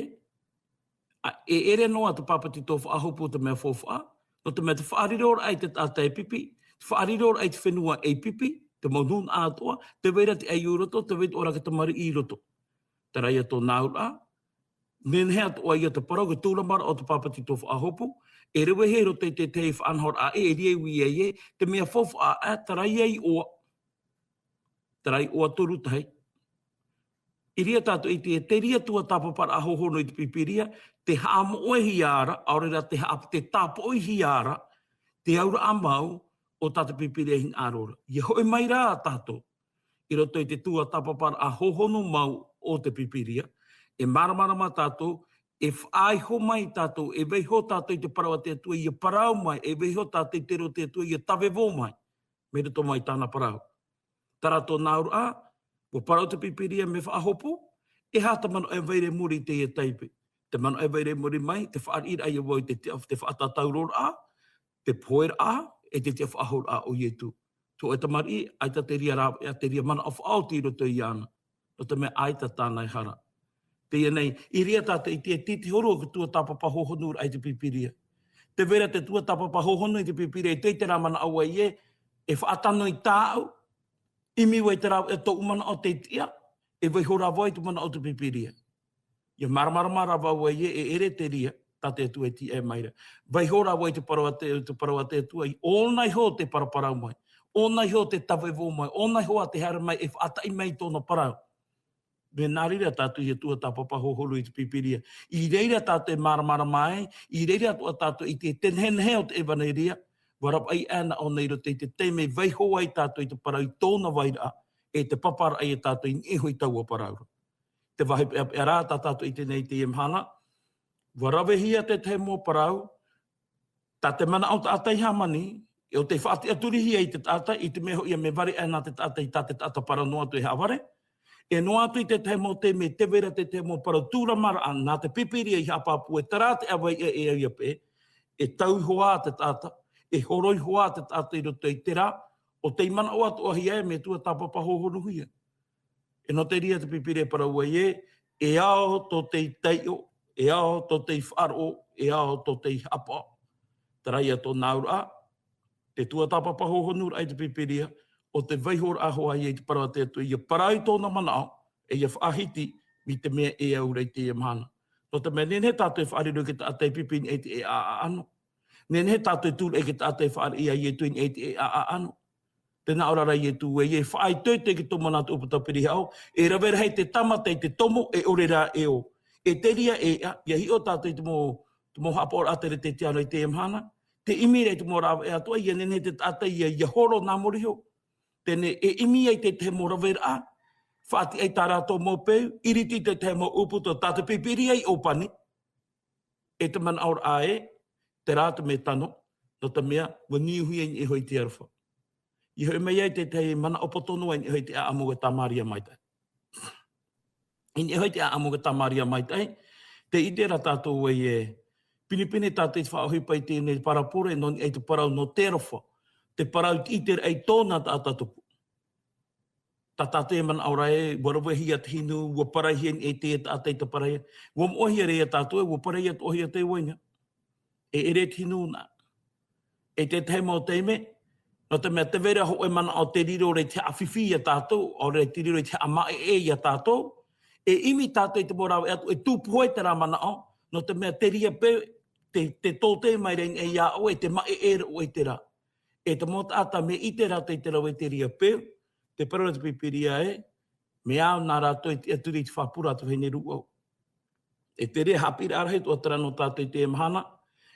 ʻa, e ʻere noa te pāpetito faʻahopu o te mea faufaʻa, nō te mea te faʻariroraʻa i te taʻata e pipi, te faʻariroraʻa i te fenua e pipi, te mau nūnaʻa atoʻa, tē vai ra te ʻaiū i roto, tē vai atoʻa ra te tamariʻi i roto. Terā ia tōna auraʻa, nehenehe atoʻa ia te parau, te tūramaraʻa o te pāpetito faʻahopu, e ravehia i roto i te tahi faʻanahoraʻa ē, e riaria ai ē, te mea faufaʻa ē, terā ia iʻoa. Terā iʻoa toru tahi. I reira tātou i te, te reira tuatāpaparaʻa hōhonu i te Pīpīria, tē haʻamoʻehia ra, ʻaore rā tē haʻa-, tē tāpoʻihia ra, te auraʻa mau o tā te Pīpīria hinaʻaro ra. Ia hoʻi mai rā tātou, i roto i te tuatāpaparaʻa hōhonu mau o te Pīpīria, e māramarama tātou, e faʻaiho mai tātou, e vaiho tātou i te parau a te Atua ia parau mai, e vaiho tātou i te reo o te Atua ia tavevou mai, mai roto mai tāna parau. Terā tōna auraʻa, ʻua parau te Pīpīria mea faʻahopu, e aha te manaʻo e vai ra i muri i teie taipe? Te manaʻo e vai ra i muri mai, te fāriʻiraʻa ia vau i te tiʻa, te faʻatatauroraʻa, te poheraʻa, e te tiʻafaʻahouraʻa o Ietu. Tō ʻoe tamariʻi, ʻaita te reira rāveʻa, te reira manaʻo faʻaoti i roto iāna. Nō te mea ʻaita tāna e hara. Teie nei, i reira tātou i te, te, te hōroʻa o te tuatāpapa hōhonuraʻa i te Pīpīria. Tē vai ra te tuatāpapa hōhonu i te Pīpīria, e tei terā manaʻo ē, e faʻatano ia tāʻu, ʻimi vau i te rāveʻa o tōʻu manaʻo tei tiʻa, e vaiho rā vau i te manaʻo o te Pīpīria. Ia māramarama rā vau ē, e ʻere te reira, tā te Atua e tiʻa mai ra. Vaiho rā vau i te parau a te, te parau a te Atua, ʻōna iho te paraparau mai, ʻōna iho te tavevou mai, ʻōna iho ā te haere mai e faʻataʻi mai i tōna parau. Mea nā reira tātou ia tuatāpapa hōhonu i te Pīpīria. I reira tātou e māramarama ai, i reira atoʻa tātou i te, te nehenehe o te ʻEvaneria, ʻua ravaʻi aʻena ʻōna i roto i te taime e vaiho ai tātou i te parau i tōna vairaʻa, e te paparaʻa ia tātou i niʻa iho i taua parau ra. Te vāhi peʻapeʻa rā tā tātou i teie nei i teie mahana, ʻua ravehia te tahi mau parau, tā te manaʻo taʻata i hāmani, e ʻo tei faʻatiʻaturihia i te taʻata, i te mea hoʻi ʻia mea vare aʻe nā te taʻata i tā te taʻata parau noa atu e haʻavare. E noa atu i te tahi mau taime, tē vai ra te tahi mau parau tūramaraʻa nā te Pīpīria i haʻapāpū ē, terā te ʻāvaʻe e au ia peʻe, e tau iho ā te taʻata, e horo iho ā te taʻata i roto i terā, ʻo tei manaʻo atoʻa hia ē mea tuatāpapa hōhonuhia. E nō te reira te Pīpīria e parau ai ē, e ao tō tei taiʻo, e ao tō tei faʻaroʻo, e ao tō tei haʻapaʻo. Terā ia tōna auraʻa, te tuatāpapa hōhonuraʻa i te Pīpīria, ʻo te vaihoraʻa hoʻi i te parau a te Atua, ʻia parau i tōna manaʻo, e ʻia faʻahiti, mai te mea e au ra i teie mahana. Nō te mea nehenehe tātou e faʻariro i te taʻata e pipi i niʻa i te ʻēʻa ʻaʻano. Nehenehe tātou e tūraʻi i te taʻata e fāriʻi ia Ietu i niʻa i te ʻēʻa ʻaʻano. Tē nā ʻō ra ra Ietu ē, e faʻaitoito i te tomo nā te ʻūputa pirihaʻo, e rave rahi te tāmata i te tomo, e ʻore rā e ō. E te reira ʻēʻa, ʻia hiʻo tātou i te mau, te mau haʻapaʻoraʻa tere tei tiʻa ra i teie mahana, tē ʻimi ra i te mau rāveʻa atoʻa, ʻia nehenehe te taʻata ʻia, ʻia horo nā muri iho. Teie nei, e ʻimi ai te tahi mau raveraʻa, Faʻatiʻa i tā rātou mau peu, ʻiriti i te tahi mau ʻūputa tā te Pīpīria i ʻōpani. E te manaʻoraʻa ē, terā te mea tano, nō te mea, ʻua niuhia i niʻa iho i te aroha. ʻIa hoʻi mai ai te tahi manaʻo poto noa i niʻa iho i te ʻaʻamu o Tamāria Maitaʻi. I niʻa iho i te ʻaʻamu o Tamāria Maitaʻi, tē ʻite ra tātou ē, pinepine tātou i te faʻaʻohipa i teie nei parau pure, nō niʻa i te parau nō te aroha. Te parau i te ʻiteraʻa i tōna taʻata tupu. Tā tātou e manaʻo ra ē, ʻua ravehia te hinu, ʻua paraihia i niʻa i te taʻata i te parahi. ʻUa moʻehia ra ia tātou ē, ʻua parahi atoʻa hia te uaina. E ʻere te hinu na. E te tahi mau taime, nō te mea tē vai ra hōʻē manaʻo tē riro ra i te haʻafifi ia tātou, ʻaore rā tē riro i te haʻamaʻeʻe ia tātou, e ʻimi tātou i te mau rāveʻa atu, e tūpohe terā manaʻo, nō te mea terā peu, te, te tōtē mai ra i niʻa iā ʻoe, e te maʻeʻe ra ʻoe i terā. E te mau taʻata, mea ʻite rātou i te rave terā peu, te parau ra te Pīpīria ē, mea au nā rātou i te tiʻaturi i te faʻapura a te vahine rūʻau. E terā haʻapiʻiraʻa rahi atoʻa terā nō tātou i teie mahana,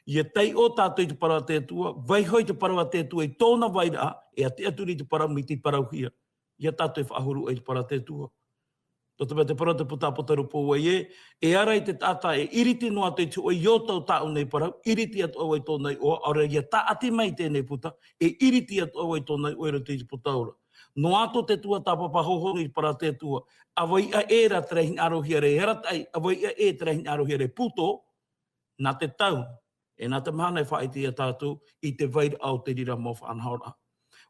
ʻia taiʻo tātou i te parau a te Atua, vaiiho i te parau a te Atua i tōna vairaʻa, e tiʻaturi i te parau mai te parauhia. ʻIa tātou e faʻahuru ai i te parau a te Atua. Nō te mea te parau te puta apotarupo ē, e ara i te taʻata e ʻiriti noa atu i te hōʻē iō tau tāʻu nei parau, ʻiriti atoʻa vau i tōna iʻoa, ʻaore rā ʻia tāʻati mai i teie nei puta, e ʻiriti atoʻa vau i tōna iʻoa i roto i te puta ora. Noa atu te tuatāpapa hōhonu i te parau a te Atua, ʻa vai ʻaʻe ra terā hinaʻarohia ra e arataʻi, ʻa vai ʻaʻe terā hinaʻarohia ra e pūtō, nā te tau, e nā te mahana e faʻaʻite ia tātou i te vairaʻa o te reira mau faʻanahoraʻa.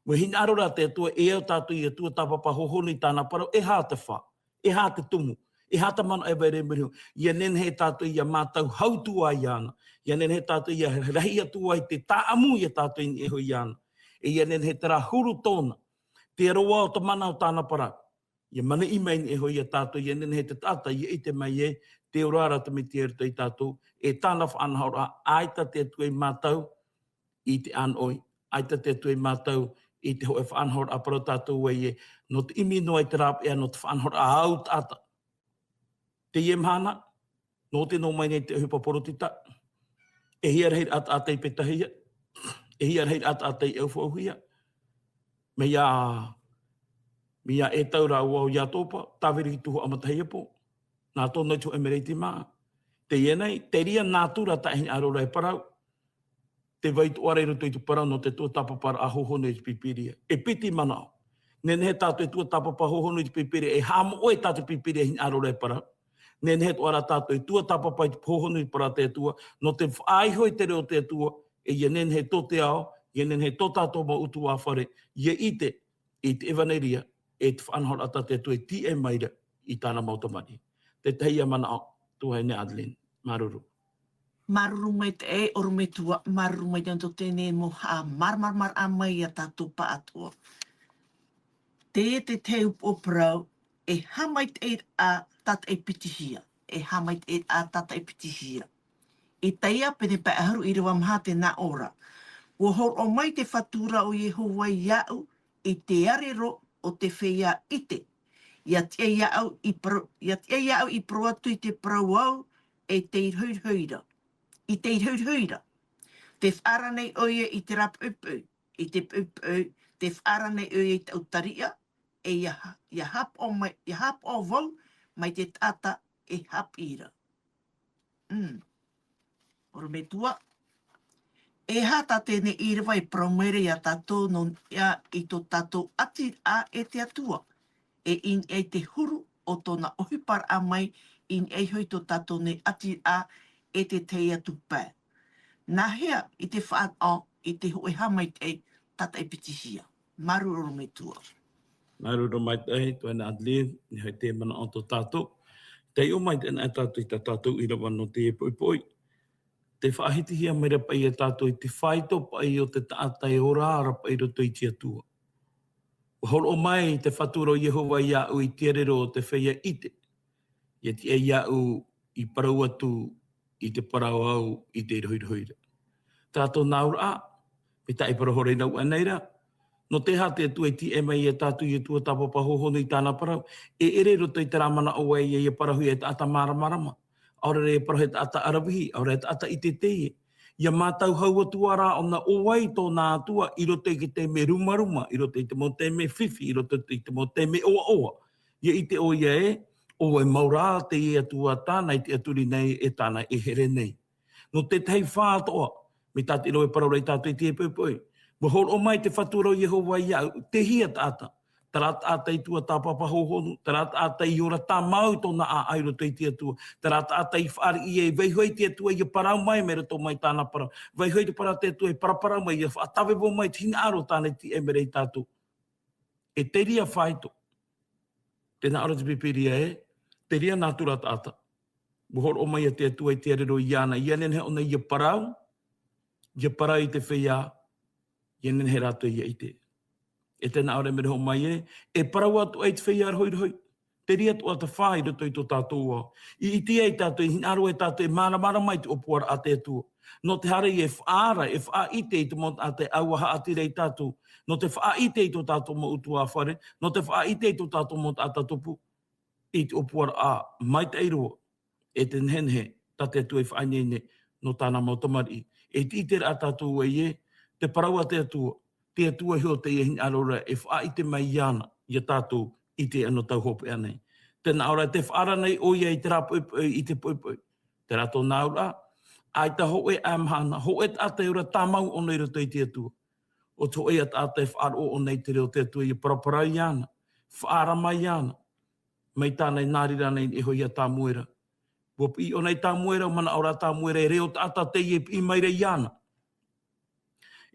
ʻUa hinaʻaro ra te Atua, e au tātou ʻia tuatāpapa hōhonu i tāna parau, e aha te fā, e aha te tumu, e aha te manaʻo e vai ra i muri iho. ʻIa nehenehe tātou ʻia mātau hau atu ai iāna. ʻIa nehenehe tātou ʻia rahi atu ai te tāʻamu ia tātou i niʻa iho iāna. E ʻia nehenehe terā huru tōna, te aroā o te mana o tāna parau. ʻIa maniʻi mai i niʻa iho ia tātou, ʻia nehenehe te taʻata, ʻia ʻite mai ē, tē ora ra te Metia i roto ia tātou, e tāna faʻanahoraʻa, ʻaita te Atua i mātau i te ʻānoʻi, ʻaita te Atua i mātau i te hōʻē faʻanahoraʻa parau tātou ē, nō te ʻimi noa i te rāveʻa, nō te faʻanahoraʻa a au taʻata. Teie mahana, nō te nō mai nei te ʻohipa poritita, e hia rahi ra taʻata i pētahia, e hia rahi ra taʻata i ʻaufaʻauhia. Mea, mea e tau rā ʻo Iatopa, tāviri i te tuhaʻa matahiapo, nā tōna i te hōʻē emeriti mā. Teie nei, terā nātura taʻe hinaʻaro ra e parau, te vai atoʻa ra i roto i te parau nō te tuatāpaparaʻa hōhonu i te Pīpīria. E piti manaʻo. Nehenehe tātou e tuatāpapa hōhonu i te Pīpīria, e haʻamoʻe tā te Pīpīria hinaʻaro ra e parau. Nehenehe atoʻa rā tātou e tuatāpapa i te hōhonu i te parau a te Atua, nō te faʻaiho i te reo o te Atua, e ʻia nehenehe tō te ao, ʻia nehenehe tō tātou mau ʻutuāfare, ʻia ʻite, i te ʻevaneria, e te faʻanahoraʻa tā te Atua e tīaʻi mai ra i tāna mau tamariʻi. Te tahi ia manaʻo, tuahine Adeline, māuruuru. Māuruuru maitaʻi, ʻorometua, māuruuru maitaʻi tō teie mau haʻamāramaramaraʻa mai ia tātou pāʻatoʻa. Teie te tahi upoʻo parau, e haʻamaitaʻiraʻa tātaʻipitihia, e haʻamaitaʻiraʻa tātaʻipitihia. Isaia pene pae ʻahuru ʻīrava maha tē nā ʻō ra. ʻUa hōroʻa mai te Fatu ra ʻo Iehova iāʻu i te arero o te feiā ʻite. ʻIa tiʻa iāʻu i parau, ʻia tiʻa iāʻu i parau atu i te parau au, e te iroiroira. I te iroiroira. Tē faʻaara nei ʻoia i te rāpoʻipoʻi, i te poʻipoʻi, tē faʻaara nei ʻoia i taʻu tariʻa, e ʻia ha-, ʻia haʻapaʻo mai, ʻia haʻapaʻo vau mai te taʻata e haʻapiʻi ra. Mm. ʻOrometua. E aha tā teie nei ʻīrava e parau mai ra ia tātou nō niʻa i tō tātou ʻatiraʻa e te Atua. E i niʻa i te huru o tōna ʻohiparaʻa mai i niʻa iho i tō tātou nei ʻatiraʻa e te tahi atu pae. Nā hea i te faʻanaho i te hōʻē haʻamaitaʻi tātaʻipitihia. Māuruuru ʻorometua. Māuruuru maitaʻi, tuahine Adeline, i niʻa i te manaʻo tō tātou. Taiʻo maitaʻi na tātou i tā tātou ʻīrava nō te poʻipoʻi. Tē faʻahitihia mai ra paʻi ia tātou i te faito paʻi o te taʻata e ora ra paʻi i roto i te Atua. ʻUa hōroʻa mai te Fatu ra ʻo Iehova iāʻu i te arero o te feiā ʻite. ʻIa tiʻa iāʻu i parau atu i te parau au i te iroiroira. Tā tōna auraʻa, mea tāʻiparau hoʻi ra vau ʻaneira, nō te aha te Atua e tiʻa mai ia tātou ʻia tuatāpapa hōhonu i tāna parau, e ʻere i roto i terā manaʻo ē ʻia, ʻia parauhia e taʻata māramarama, ʻaore rā ʻia parauhia e taʻata ʻaravihi, ʻaore rā e taʻata ʻite teie. ʻIa mātau hau atu ā rā ʻōna ʻo vai tōna Atua i roto i te taime rumaruma, i roto i te mau taime fifi, i roto i te mau taime ʻoaʻoa. ʻIa ʻite ʻoia ē, ʻo e mau rā te Atua tāna i tiʻaturi nei, e tāna e here nei. Nō te tahi fā atoʻa, mai tā te ʻīrava e parau ra ia tātou i teie poʻipoʻi. ʻUa hōroʻa mai te Fatu ra ʻo Iehova iāʻu, tei hea taʻata? Terā taʻata i tuatāpapa hōhonu, terā taʻata i ora tāmau i tōna ʻāʻau i roto i te Atua, terā taʻata i fāriʻi e vaiiho i te Atua ʻia parau mai mai roto mai tāna parau. Vaiiho i te parau a te Atua e paraparau mai, ʻia faʻatāvevo mai te hinaʻaro tāna i tiʻa mai ra ia tātou. E te reira faito. Tē nā ʻō ra te Pīpīria ē, te reira nātura taʻata. ʻUa hōroʻa mai ia te Atua i te arero iāna, ʻia nehenehe ʻōna ʻia parau, ʻia parau i te feiā, ʻia nehenehe rātou ʻia ʻite. E tē nā ʻō ra e mea roa mai ē, e parau atoʻa i te feiā rohirohi. Te reira atoʻa te fā i roto i tō tātou ao. I ʻite ai tātou, i hinaʻaro ai tātou, e māramarama i te ʻōpuaraʻa a te Atua. Nō te aha ra e faʻaara, e faʻaʻite i te mau taʻata e ʻaua haʻati ra ia tātou. Nō te faʻaʻite i tō tātou mau ʻutuāfare, nō te faʻaʻite i tō tātou mau taʻata tupu. I te ʻōpuaraʻa maitaʻi roa, e te nehenehe, tā te Atua i faʻaineine, nō tāna mau tamariʻi. E te ʻiteraʻa tātou ē, te parau a te Atua, te Atua iho teie e hinaʻaro ra, e faʻaʻite mai iāna, ia tātou, i teie anotau hopeʻa nei. Tē nā ʻō ra, tē faʻaara nei ʻoia i terā poʻipoʻi, i te poʻipoʻi. Terā tōna auraʻa, ʻaita hōʻē ʻae mahana, hōʻē taʻata e ora tāmau ʻōna i roto i te Atua. ʻO te hōʻē ā taʻata e faʻaroʻo ʻōna i te reo o te Atua ʻia paraparau iāna, faʻaara mai iāna, mai tāna i nā reira nei e hoʻi ia Tamuera. ʻUa piʻi ʻōna i Tamuera, ʻua manaʻo rā Tamuera, e reo taʻata teie e piʻi mai ra iāna.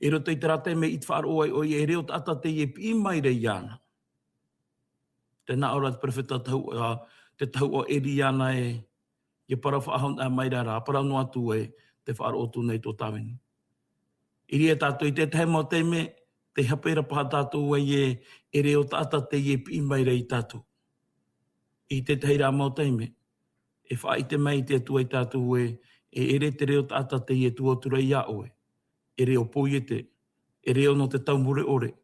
I roto i terā taime i te faʻaroʻo ai ʻoia, e reo taʻata teie e piʻi mai ra iāna. Tē nā ʻō ra te perofeta tahu, ā, te tahu o Eliana ē, ʻia parau faʻahou mai ra, parau noa atu ē, tē faʻaroʻo atu nei tō tāvini. I reira tātou i te tahi mau taime, tē hape ra paha tātou ai ē, e reo taʻata teie e piʻi mai ra ia tātou. I te tahi rā mau taime, e faʻaʻite mai te Atua ia tātou ē, e ʻere te reo taʻata teie e tuʻu atu ra ia ʻoe. E reo poiete, e reo nō te taumure ʻore,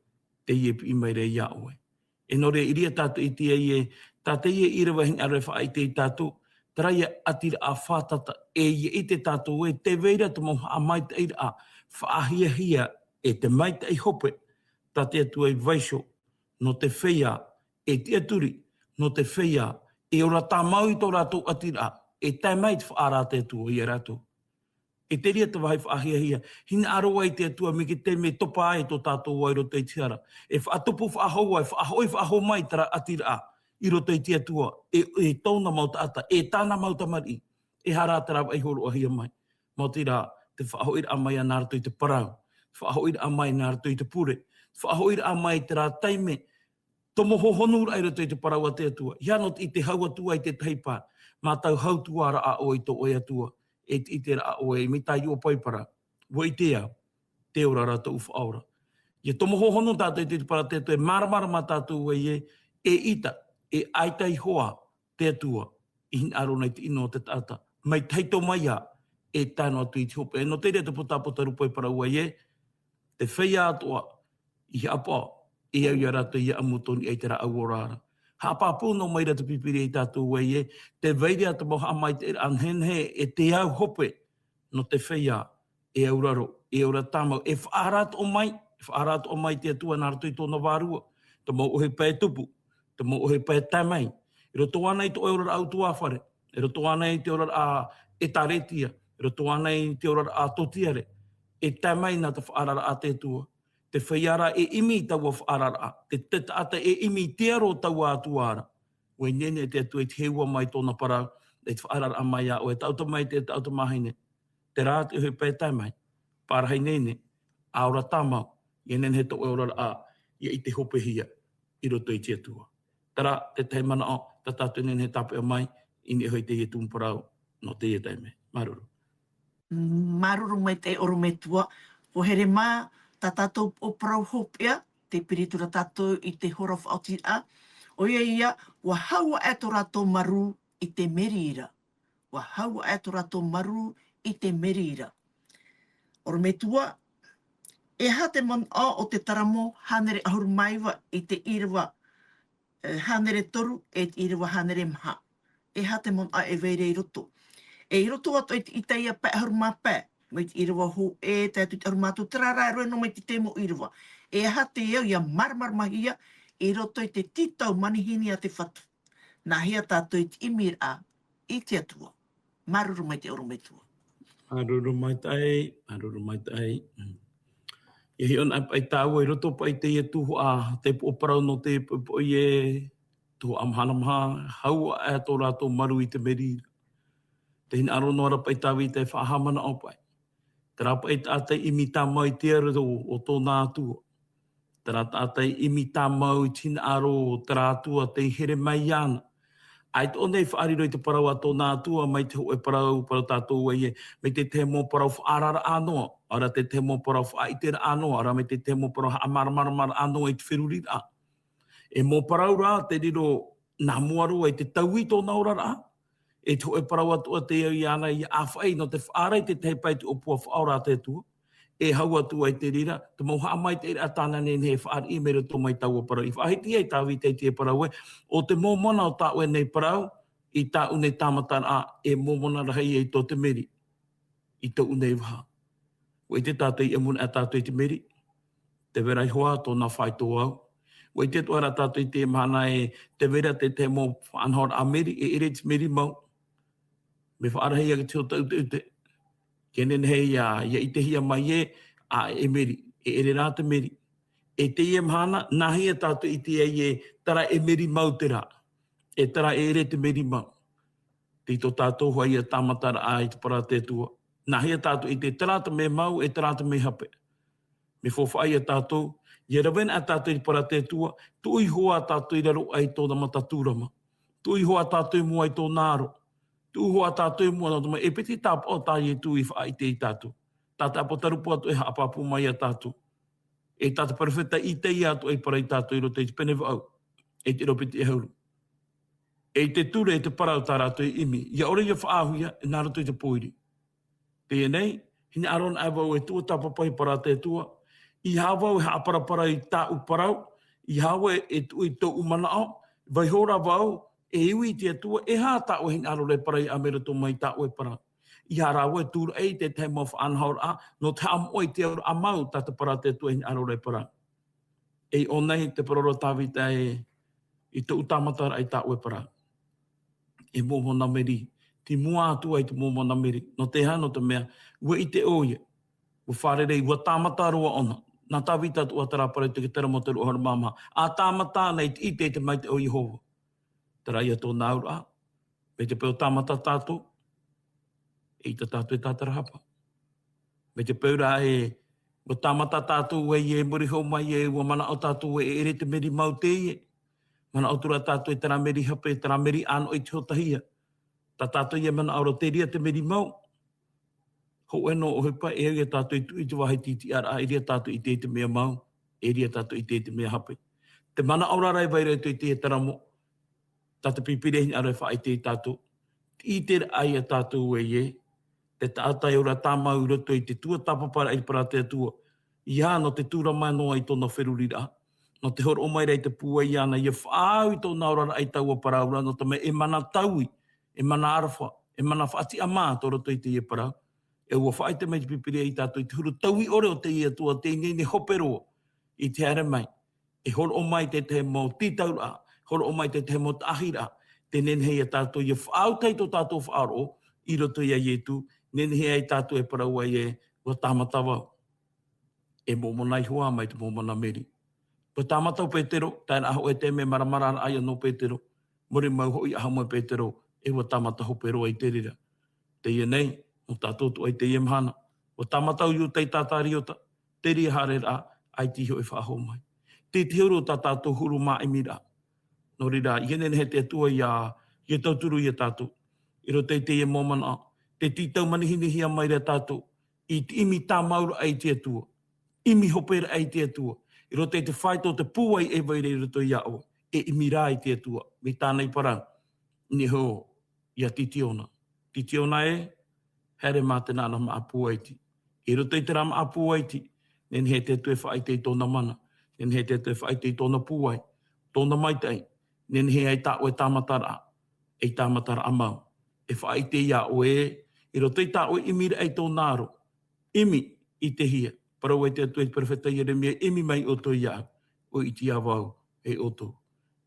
teie e piʻi mai ra ia ʻoe. E nō reira, i reira tātou i ʻite ai ē, tā teie ʻīrava e hinaʻaro e faʻaʻite ia tātou, terā ia ʻatiraʻa fātata, e ʻia ʻite tātou ē, tē vai ra te mau haʻamaitaʻiraʻa, faʻahiahia, e te maitaʻi hope, tā te Atua i vaiiho, nō te feiā, e tiʻaturi, nō te feiā, e ora tāmau i tō rātou ʻatiraʻa, e tae mai te faʻaara a te Atua ia rātou. E te reira te vāhi faʻahiahia, hinaʻaro ai te Atua mai te taime e topa ai tō tātou ao i roto i te hara. E faʻatupu faʻahou ai, faʻahoʻi faʻahou mai terā ʻatiraʻa i roto i te Atua, e, e tōna mau taʻata, e tāna mau tamariʻi, e aha rā terā vaʻa i hōroʻahia mai. Maoti rā, te faʻahoʻiraʻa mai nā roto i te parau, faʻahoʻiraʻa mai nā roto i te pure, faʻahoʻiraʻa mai terā taime, tomo hōhonu ra i roto i te parau a te Atua. ʻIa nō te ʻite hau atu ai te tahi pae, mātau hau atu ra ʻoe i tō ʻoe Atua, e te ʻite ra ʻoe, mai tā Ioba i parau. ʻUa ʻite au, tē ora ra tōʻu Faʻaora. ʻIa tomo hōhonu tātou i te parau a te Atua, e māramarama tātou ē, e ʻita, e ʻaita iho ā te Atua, i hinaʻaro nei te ʻino o te taʻata. Mai tahito mai ā, e tae noa atu i te hopeʻa. Nō te reira te puta a Apotarupo i parau ai ē, te feiā atoʻa, i haʻapaʻo, e au ia rātou ʻia ʻamu tō niʻa i te rāʻau ora ra. Haʻapāpū noa mai ra te Pīpīria ia tātou ē, tē vai ra te mau haʻamaitaʻiraʻa nehenehe, e te au hope, nō te feiā, e auraro, e ora tāmau, e faʻaara atoʻa mai, e faʻaara atoʻa mai te Atua nā roto i tōna vārua, te mau ʻohipa e tupu, te mau ʻohipa e tae mai, i roto ānei i tō ʻoe oraraʻa ʻutuāfare, i roto ānei i te oraraʻa ʻētāretia, i roto ānei i te oraraʻa tōtiare, e tae mai nā te faʻaararaʻa a te Atua. Te feiā rā e ʻimi i taua faʻaararaʻa, te, te taʻata e ʻimi i te aro o taua Atua ra. ʻUa ineine te Atua i te heua mai tōna parau, e te faʻaararaʻa mai iā ʻoe, taʻuta mai te, taʻuta mahine. Terā te ʻohipa e tae mai, pārahi ineine, ʻa ora tāmau, ʻia nehenehe tō ʻoe oraraʻa, ʻia ʻite hopehia, i roto i te Atua. Terā, te tahi manaʻo, tā tātou e nehenehe e tāpeʻa mai, i niʻa hoʻi i teie tumu parau, nō teie taime. Māuruuru. Māuruuru maitaʻi ʻorometua, ʻua here mā, tā tātou ʻōparau hopeʻa, tē piri atu ra tātou i te hora faʻaotiraʻa, ʻoia ia, ʻua hau aʻe tō rātou marū i te merira. ʻUa hau aʻe tō rātou marū i te merira. ʻOrometua, e aha te manaʻo o te Taramo hānere ʻahuru mā iva i te ʻīrava, e, hānere toru e te ʻīrava hānere maha? E aha te manaʻo e vai ra i roto? E i roto atoʻa i te Itaia pae ʻahuru mā pae, mai te ʻīrava hōʻē, tae atu i te ʻahuru mā toru, terā rā e rave noa mai i te tahi mau ʻīrava. E aha te au ʻia māramaramahia i roto i te tītau manihini a te Fatu? nā hea tātou i te ʻimiraʻa i te Atua. Māuruuru maitaʻi ʻorometua. Māuruuru maitaʻi, māuruuru maitaʻi. Mm. E hiʻo ana paʻi tāua i roto paʻi i teie tuhaʻa, te poʻo parau nō te poʻipoʻi e tuhaʻa maha na maha, hau aʻe tō rātou maru i te meri. Tē hinaʻaro noa ra paʻi Tāvita e faʻahaʻamanaʻo paʻi. Terā paʻi taʻata i ʻimi tāmau i te aro o tōna Atua. Terā taʻata i ʻimi tāmau i te hinaʻaro o terā Atua tei here mai iāna. ʻAita ʻōna i faʻariro i te parau a tōna Atua mai te hōʻē parau, parau tātou ē, mai te tahi mau parau faʻaararaʻa noa, ʻaore rā te tahi mau parau faʻaʻiteraʻa noa, ʻaore rā mai te tahi mau parau haʻamāramaramaraʻa noa i te feruriraʻa. E mau parau rā, tē riro nā mua roa i te taui i tōna oraraʻa, e te hōʻē parau atoʻa tei au iāna ʻia ʻāfaʻi nō te faʻaara i te tahi pae i te ʻōpua faʻaora a te Atua. E hau atu ai te reira, te mau haʻamaitaʻiraʻa tāna e nehenehe e fāriʻi mai roto mai taua parau. I faʻahiti ai Tāvita i te parau ē, ʻo te momona o tāʻoe nei parau, i tāʻu nei tāmataraʻa, e momona rahi ai tō te meri i tōʻu nei vaha. ʻUa ʻite tātou i ʻamunaʻa tātou i te meri. Tē vai ra ihoā tōna faito au. ʻUa ʻite atoʻa ra tātou i te mahana ē, tē vai ra te tahi mau faʻanahoraʻa meri, e ʻere te meri mau. Mea faʻarahi ake te hōʻē ʻuteʻute. Ke nehenehe ʻia, ʻia ʻitehia mai ē, ā, e meri, e ʻere rā te meri. E teie mahana, nā hea tātou i ʻite ai ē, terā e meri mau terā. E terā e ʻere te meri mau. Tei tō tātou hoʻi ia tāmataraʻa i te parau a te Atua. Nā hea tātou i ʻite terā te mea mau, e terā te mea hape. Mea faufaʻa ia tātou, ʻia rave na tātou i te parau a te Atua, tuʻu ihoā tātou i raro aʻe i tōna mata tūrama. Tuʻu ihoā tātou i mua i tōna aro. Tuʻu ihoā tātou i mua nō te mea, e piti tāpaʻo tā Ietu i faʻaʻite ia tātou. Tā te ʻāpōsetolo Paula atoʻa e haʻapāpū mai ia tātou. E tā te perofeta Isaia atoʻa e parau ia tātou i roto i te pene vaʻu. E te ʻīrava piti ʻahuru. E i te ture, e te parau tā rātou i ʻimi. ʻIa ʻore ʻia faʻaauhia, nā roto i te pōiri. Teie nei, hinaʻaro ana vau e tuatāpapa i te parau a te Atua, ʻeiaha vau e haʻaparapara i tāʻu parau, ʻeiaha vau e tuʻu i tōʻu manaʻo, vaiiho rā vau, e ui i te Atua, e aha tāʻoe hinaʻaro ra e parau mai roto mai tāʻoe parau. ʻEiaha rā vau e tūraʻi i te tahi mau faʻanahoraʻa, nō te haʻamoʻe i te auraʻa mau tā te parau a te Atua e hinaʻaro ra e parau. E ʻō nei te parau a Tāvita ē, i tōʻu tāmataraʻa i tāʻoe parau. E momona meri, tei mua atu ai te momona meri. Nō te aha, nō te mea, ʻua ʻite ʻoia, ʻua fārerei, ʻua tāmata roa ʻōna. Nā Tāvita atoʻa terā parau i te Keteramō toru ʻahuru mā maha. ʻA tāmata ana i te ʻite i te maitaʻi o Iehova. Terā ia tōna auraʻa, mai te peu ʻua tāmata tātou, eʻita tātou e tātarahapa. Mai te peu rā ē, ʻua tāmata tātou ē, i muri iho mai ē, ʻua manaʻo tātou ē, e ʻere te meri mau teie. Manaʻo atu rā tātou e terā meri hape, terā meri ʻānoʻi i te hōtahia. Tā tātou ia manaʻo ra te reira te meri mau. Hōʻē noa ʻohipa, e au ia tātou i tuʻu i te vāhi tītiʻaraʻa, e reira tātou i ʻite i te mea mau, e reira tātou i ʻite i te mea hape. Te manaʻo ra rā e vai ra i te Keteramō, tā te Pīpīria e hinaʻaro e faʻaʻite ia tātou. Tē ʻite ra ia tātou ē, te taʻata e ora tāmau i roto i te tuatāpaparaʻa i te parau a te Atua. ʻEiaha nō te tūrama noa i tōna feruriraʻa. Nō te hōroʻa mai ra i te pūai iāna, ʻia faʻaau i tōna oraraʻa i taua parau ra, nō te mea e mana taui, e mana aroha, e mana faʻatiʻamā tō roto i teie parau. E ʻua faʻaʻite mai te Pīpīria ia tātou i te huru taui ʻore o teie Atua, tei nehenehe e hope roa i te haere mai. E hōroʻa mai te tahi mau tītauraʻa, hōroʻa mai te tahi mau taʻahiraʻa, tē nehenehe ia tātou ʻia faʻaau tahi tō tātou faʻaroʻo i roto ia Ietu, nehenehe ai tātou e parau ai ē, ʻua tāmata vau. E momona ihoā mai te momona meri. ʻUa tāmata ʻo Petero, tae noa hōʻē taime e māramarama ra ïa nō Petero, muri mau hoʻi ʻaha mai Petero, e ʻua tāmata hope roa i te reira. Teie nei, nō tātou atoʻa i teie mahana, ʻua tāmata ʻo Iuta Isikariota, te reira haereraʻa, ʻaita i hōʻē faʻahou mai. Te, te huru o tā tātou huru māʻimiraʻa. Nō reira, ʻia nehenehe te Atua ʻia, ʻia tauturu ia tātou. I roto i teie mau manaʻo, te tītau manihinihia mai ra tātou, i te ʻimi tāmauraʻa i te Atua, ʻimi hoperaʻa i te Atua, i roto i te faito o te pūai e vai ra i roto iā ʻoe, e ʻimi rā i te Atua, mai tāna i parau, nehenehe ʻia Titiono. Titiono ē, haere mā te nāna māʻa pūaiti. I roto i terā māʻa pūaiti, nehenehe te Atua e faʻaʻite i tōna mana, nehenehe te Atua e faʻaʻite i tōna pūai, tōna maitaʻi, nehenehe ai tāʻoe tāmataraʻa, ei tāmataraʻa mau. E faʻaʻite iā ʻoe, i roto i tāʻoe ʻimiraʻa i tōna aro. ʻImi i te hia. Parau ai te Atua i te perofeta Ieremia, ʻimi mai ʻoutou iāʻu, ʻua ʻite ā vau e ʻoutou.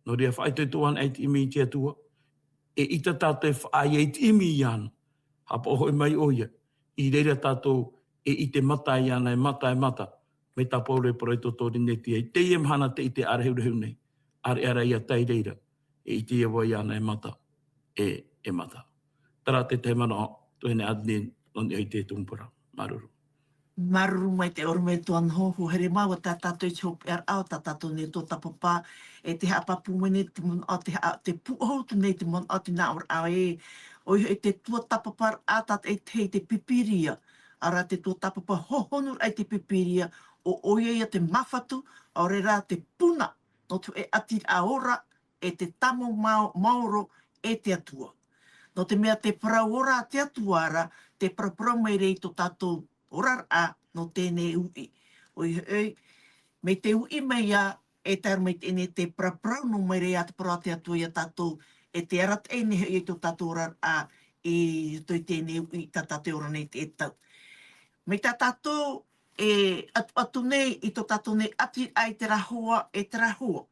Nō reira faʻaitoito ana i te ʻimi i te Atua, E ʻite tātou e faʻaʻite ʻimi iāna. Haʻapaʻo hoʻi mai ʻoia, i reira tātou e ʻite mata iāna, e mata, e mata. Mai tā Pauro e parau i tō Korinetia, i teie mahana tē ʻite ʻārehurehu nei, ʻāreʻa rā ia tae reira, e ʻite ʻia vau iāna e mata, e, e mata. Terā te tahi manaʻo, tuahine Adeline, nō niʻa i te tumu parau. Māuruuru. Māuruuru maitaʻi ʻorometua Noho, hoa here mā, ʻua tae tātou i te hopeʻaraʻa o tā tātou nei tuatāpapa, e tē haʻapāpū mai nei te manaʻo, tē haʻa-, tē pūʻohu atu nei te manaʻo o te nāʻōraʻa ē, ʻoia hoʻi te tuatāpaparaʻa tātaʻitahi i te Pīpīria, ʻaore rā te tuatāpapa hohonuraʻa i te Pīpīria, ʻo, ʻoia ia te māfatu, ʻaore rā te puna, nō te hōʻē ʻatiraʻa ora, e te tāmau mao-, maoro e te Atua. Nō te mea tē parau ora te Atua ra, tē paraparau mai ra i tō tātou oraraʻa nō teie nei uʻi. ʻOia hoʻi, mai te uʻi mai ā, e tae mai teie nei tē paraparau noa mai ra ia te parau a te Atua ia tātou, e te arataʻi nei hoʻi i tō tātou oraraʻa i roto i teie nei uʻi tā tātou e ora nei i teie tau. Mai tā tātou e ʻatuʻatu nei i tō tātou nei ʻatiraʻa i te ra hoa, e te ra hoa.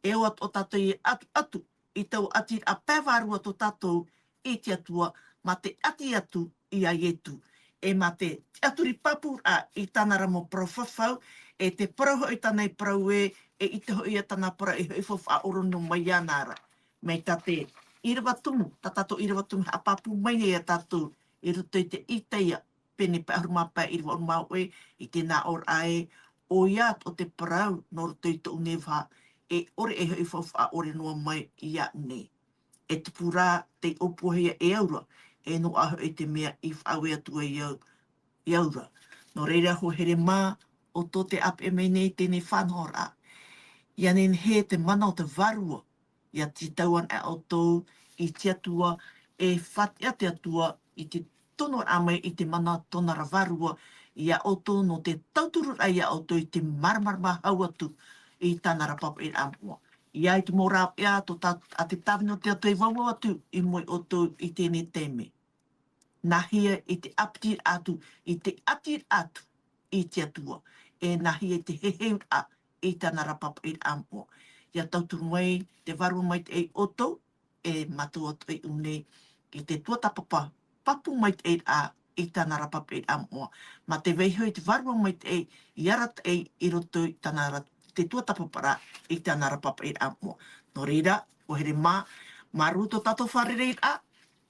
E ʻō atu ʻo tātou e ʻatuʻatu i taua ʻatiraʻa pae vārua tō tātou i te Atua, mā te ʻati atu ia Ietu. E mā te tiʻaturi pāpūraʻa i tāna ra mau parau fafau, e te parau hoʻi tāna e parau ē, e ʻite hoʻi ia tāna parau e hoʻi fafau ʻōroʻa noa mai iāna ra. Mai tā te ʻīrava tumu, tā tātou ʻīrava tumu haʻapāpū mai nei ia tātou, i roto i te Isaia, pene pae ʻahuru mā pae, ʻīrava ʻahuru mā hōʻē, i te nāʻōraʻa ē, ʻoia atoʻa te parau nō roto i tōʻu nei vaha, e ʻore e hoʻi fafau ʻōroʻa noa mai iāʻu nei. E tupu rā tei ʻōpuahia e au ra, e noaʻa hoʻi te mea i faʻaue atu ai au, i au ra. Nō reira, hoa here mā, ʻoutou tē ʻāpeʻe mai nei i teie fānaʻoraʻa. ʻIa nehenehe te mana o te Vārua, ʻia tītau ana ʻoutou i te Atua, e faʻatiʻa te Atua i te tonoraʻa mai i te mana tōna ra Vārua ia ʻoutou nō te tauturuʻraʻa ia ʻoutou i te māramarama hau atu i tāna ra pāpaʻiraʻa moʻa. ʻIa i te mau rāveʻa tō tā-, a te tāvini o te Atua i vauvau atu i mua ia ʻoutou i teie nei taime. Nāhea i te ʻāpitiraʻa atu, i te ʻatiraʻa atu i te Atua, e nāhea i te heheuraʻa i tāna ra pāpaʻiraʻa moʻa. ʻIa tauturu mai te Vārua Maitaʻi ia ʻoutou, e mātou atoʻa iʻū nei, i te tuatāpapa pāpū maitaʻiraʻa i tāna ra pāpaʻiraʻa moʻa. Mā te vaiiho i te Vārua Maitaʻi, ʻia arataʻi i roto i tāna ra, te tuatāpaparaʻa i tāna ra pāpaʻiraʻa moʻa. Nō reira, hoa here mā, māuruuru tō tātou fārereiraʻa,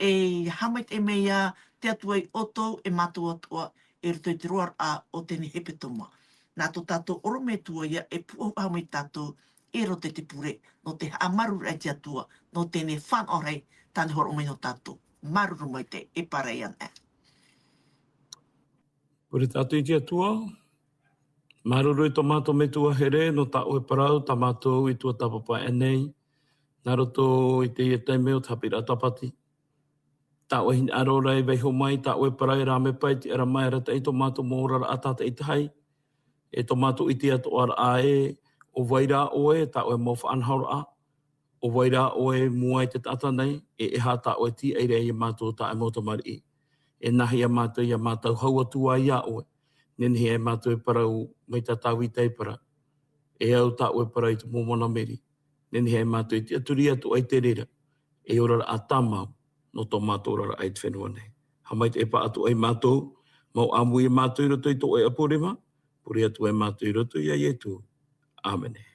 e haʻamaitaʻi mai ia te Atua ia ʻoutou, e mātou atoʻa, i roto i te roaraʻa o teie hepetoma. Nā tō tātou ʻorometua ïa e pūʻohu mai tātou i roto i te pure, nō te haʻamāuruururaʻa i te Atua, nō teie fānaʻoraʻa tāna i hōroʻa mai nō tātou. Māuruuru maitaʻi, e pārahi ana. Pure tātou i te Atua. Māuruuru i tō mātou Metua here, nō tā ʻoe parau, tā mātou i tuatāpapa aʻe nei, nā roto i teie taime o te haʻapiʻiraʻa tāpati. Tā ʻoe hinaʻaro ra e vaiiho mai, tā ʻoe parau e rāveʻa paʻi, tiʻa ra mai, arataʻi tō mātou mau oraraʻa tātaʻitahi, e tō mātou ʻite atoʻa ra ē, ʻo vai rā ʻoe, tā ʻoe mau faʻanahoraʻa, ʻo vai rā ʻoe i mua i te taʻata nei, e ʻeiaha tā ʻoe e tīaʻi ra ia mātou tā ʻoe mau tamariʻi. E nāhea mātou ʻia mātau hau atu ai iā ʻoe, nehenehe ā mātou e parau mai tā Tāvita i parau. E au tā ʻoe parau i te mau mana meri. Nehenehe ā mātou e tiʻaturi atu ai te reira, ei oraraʻa tāmau, nō tō mātou oraraʻa i te fenua nei. Haʻamaitaʻi paʻi atu ai mātou, mau ʻāmui ia mātou i roto i tō ʻoe ʻapu rima, pure atu ai mātou i roto iā Ietu. ʻĀmene.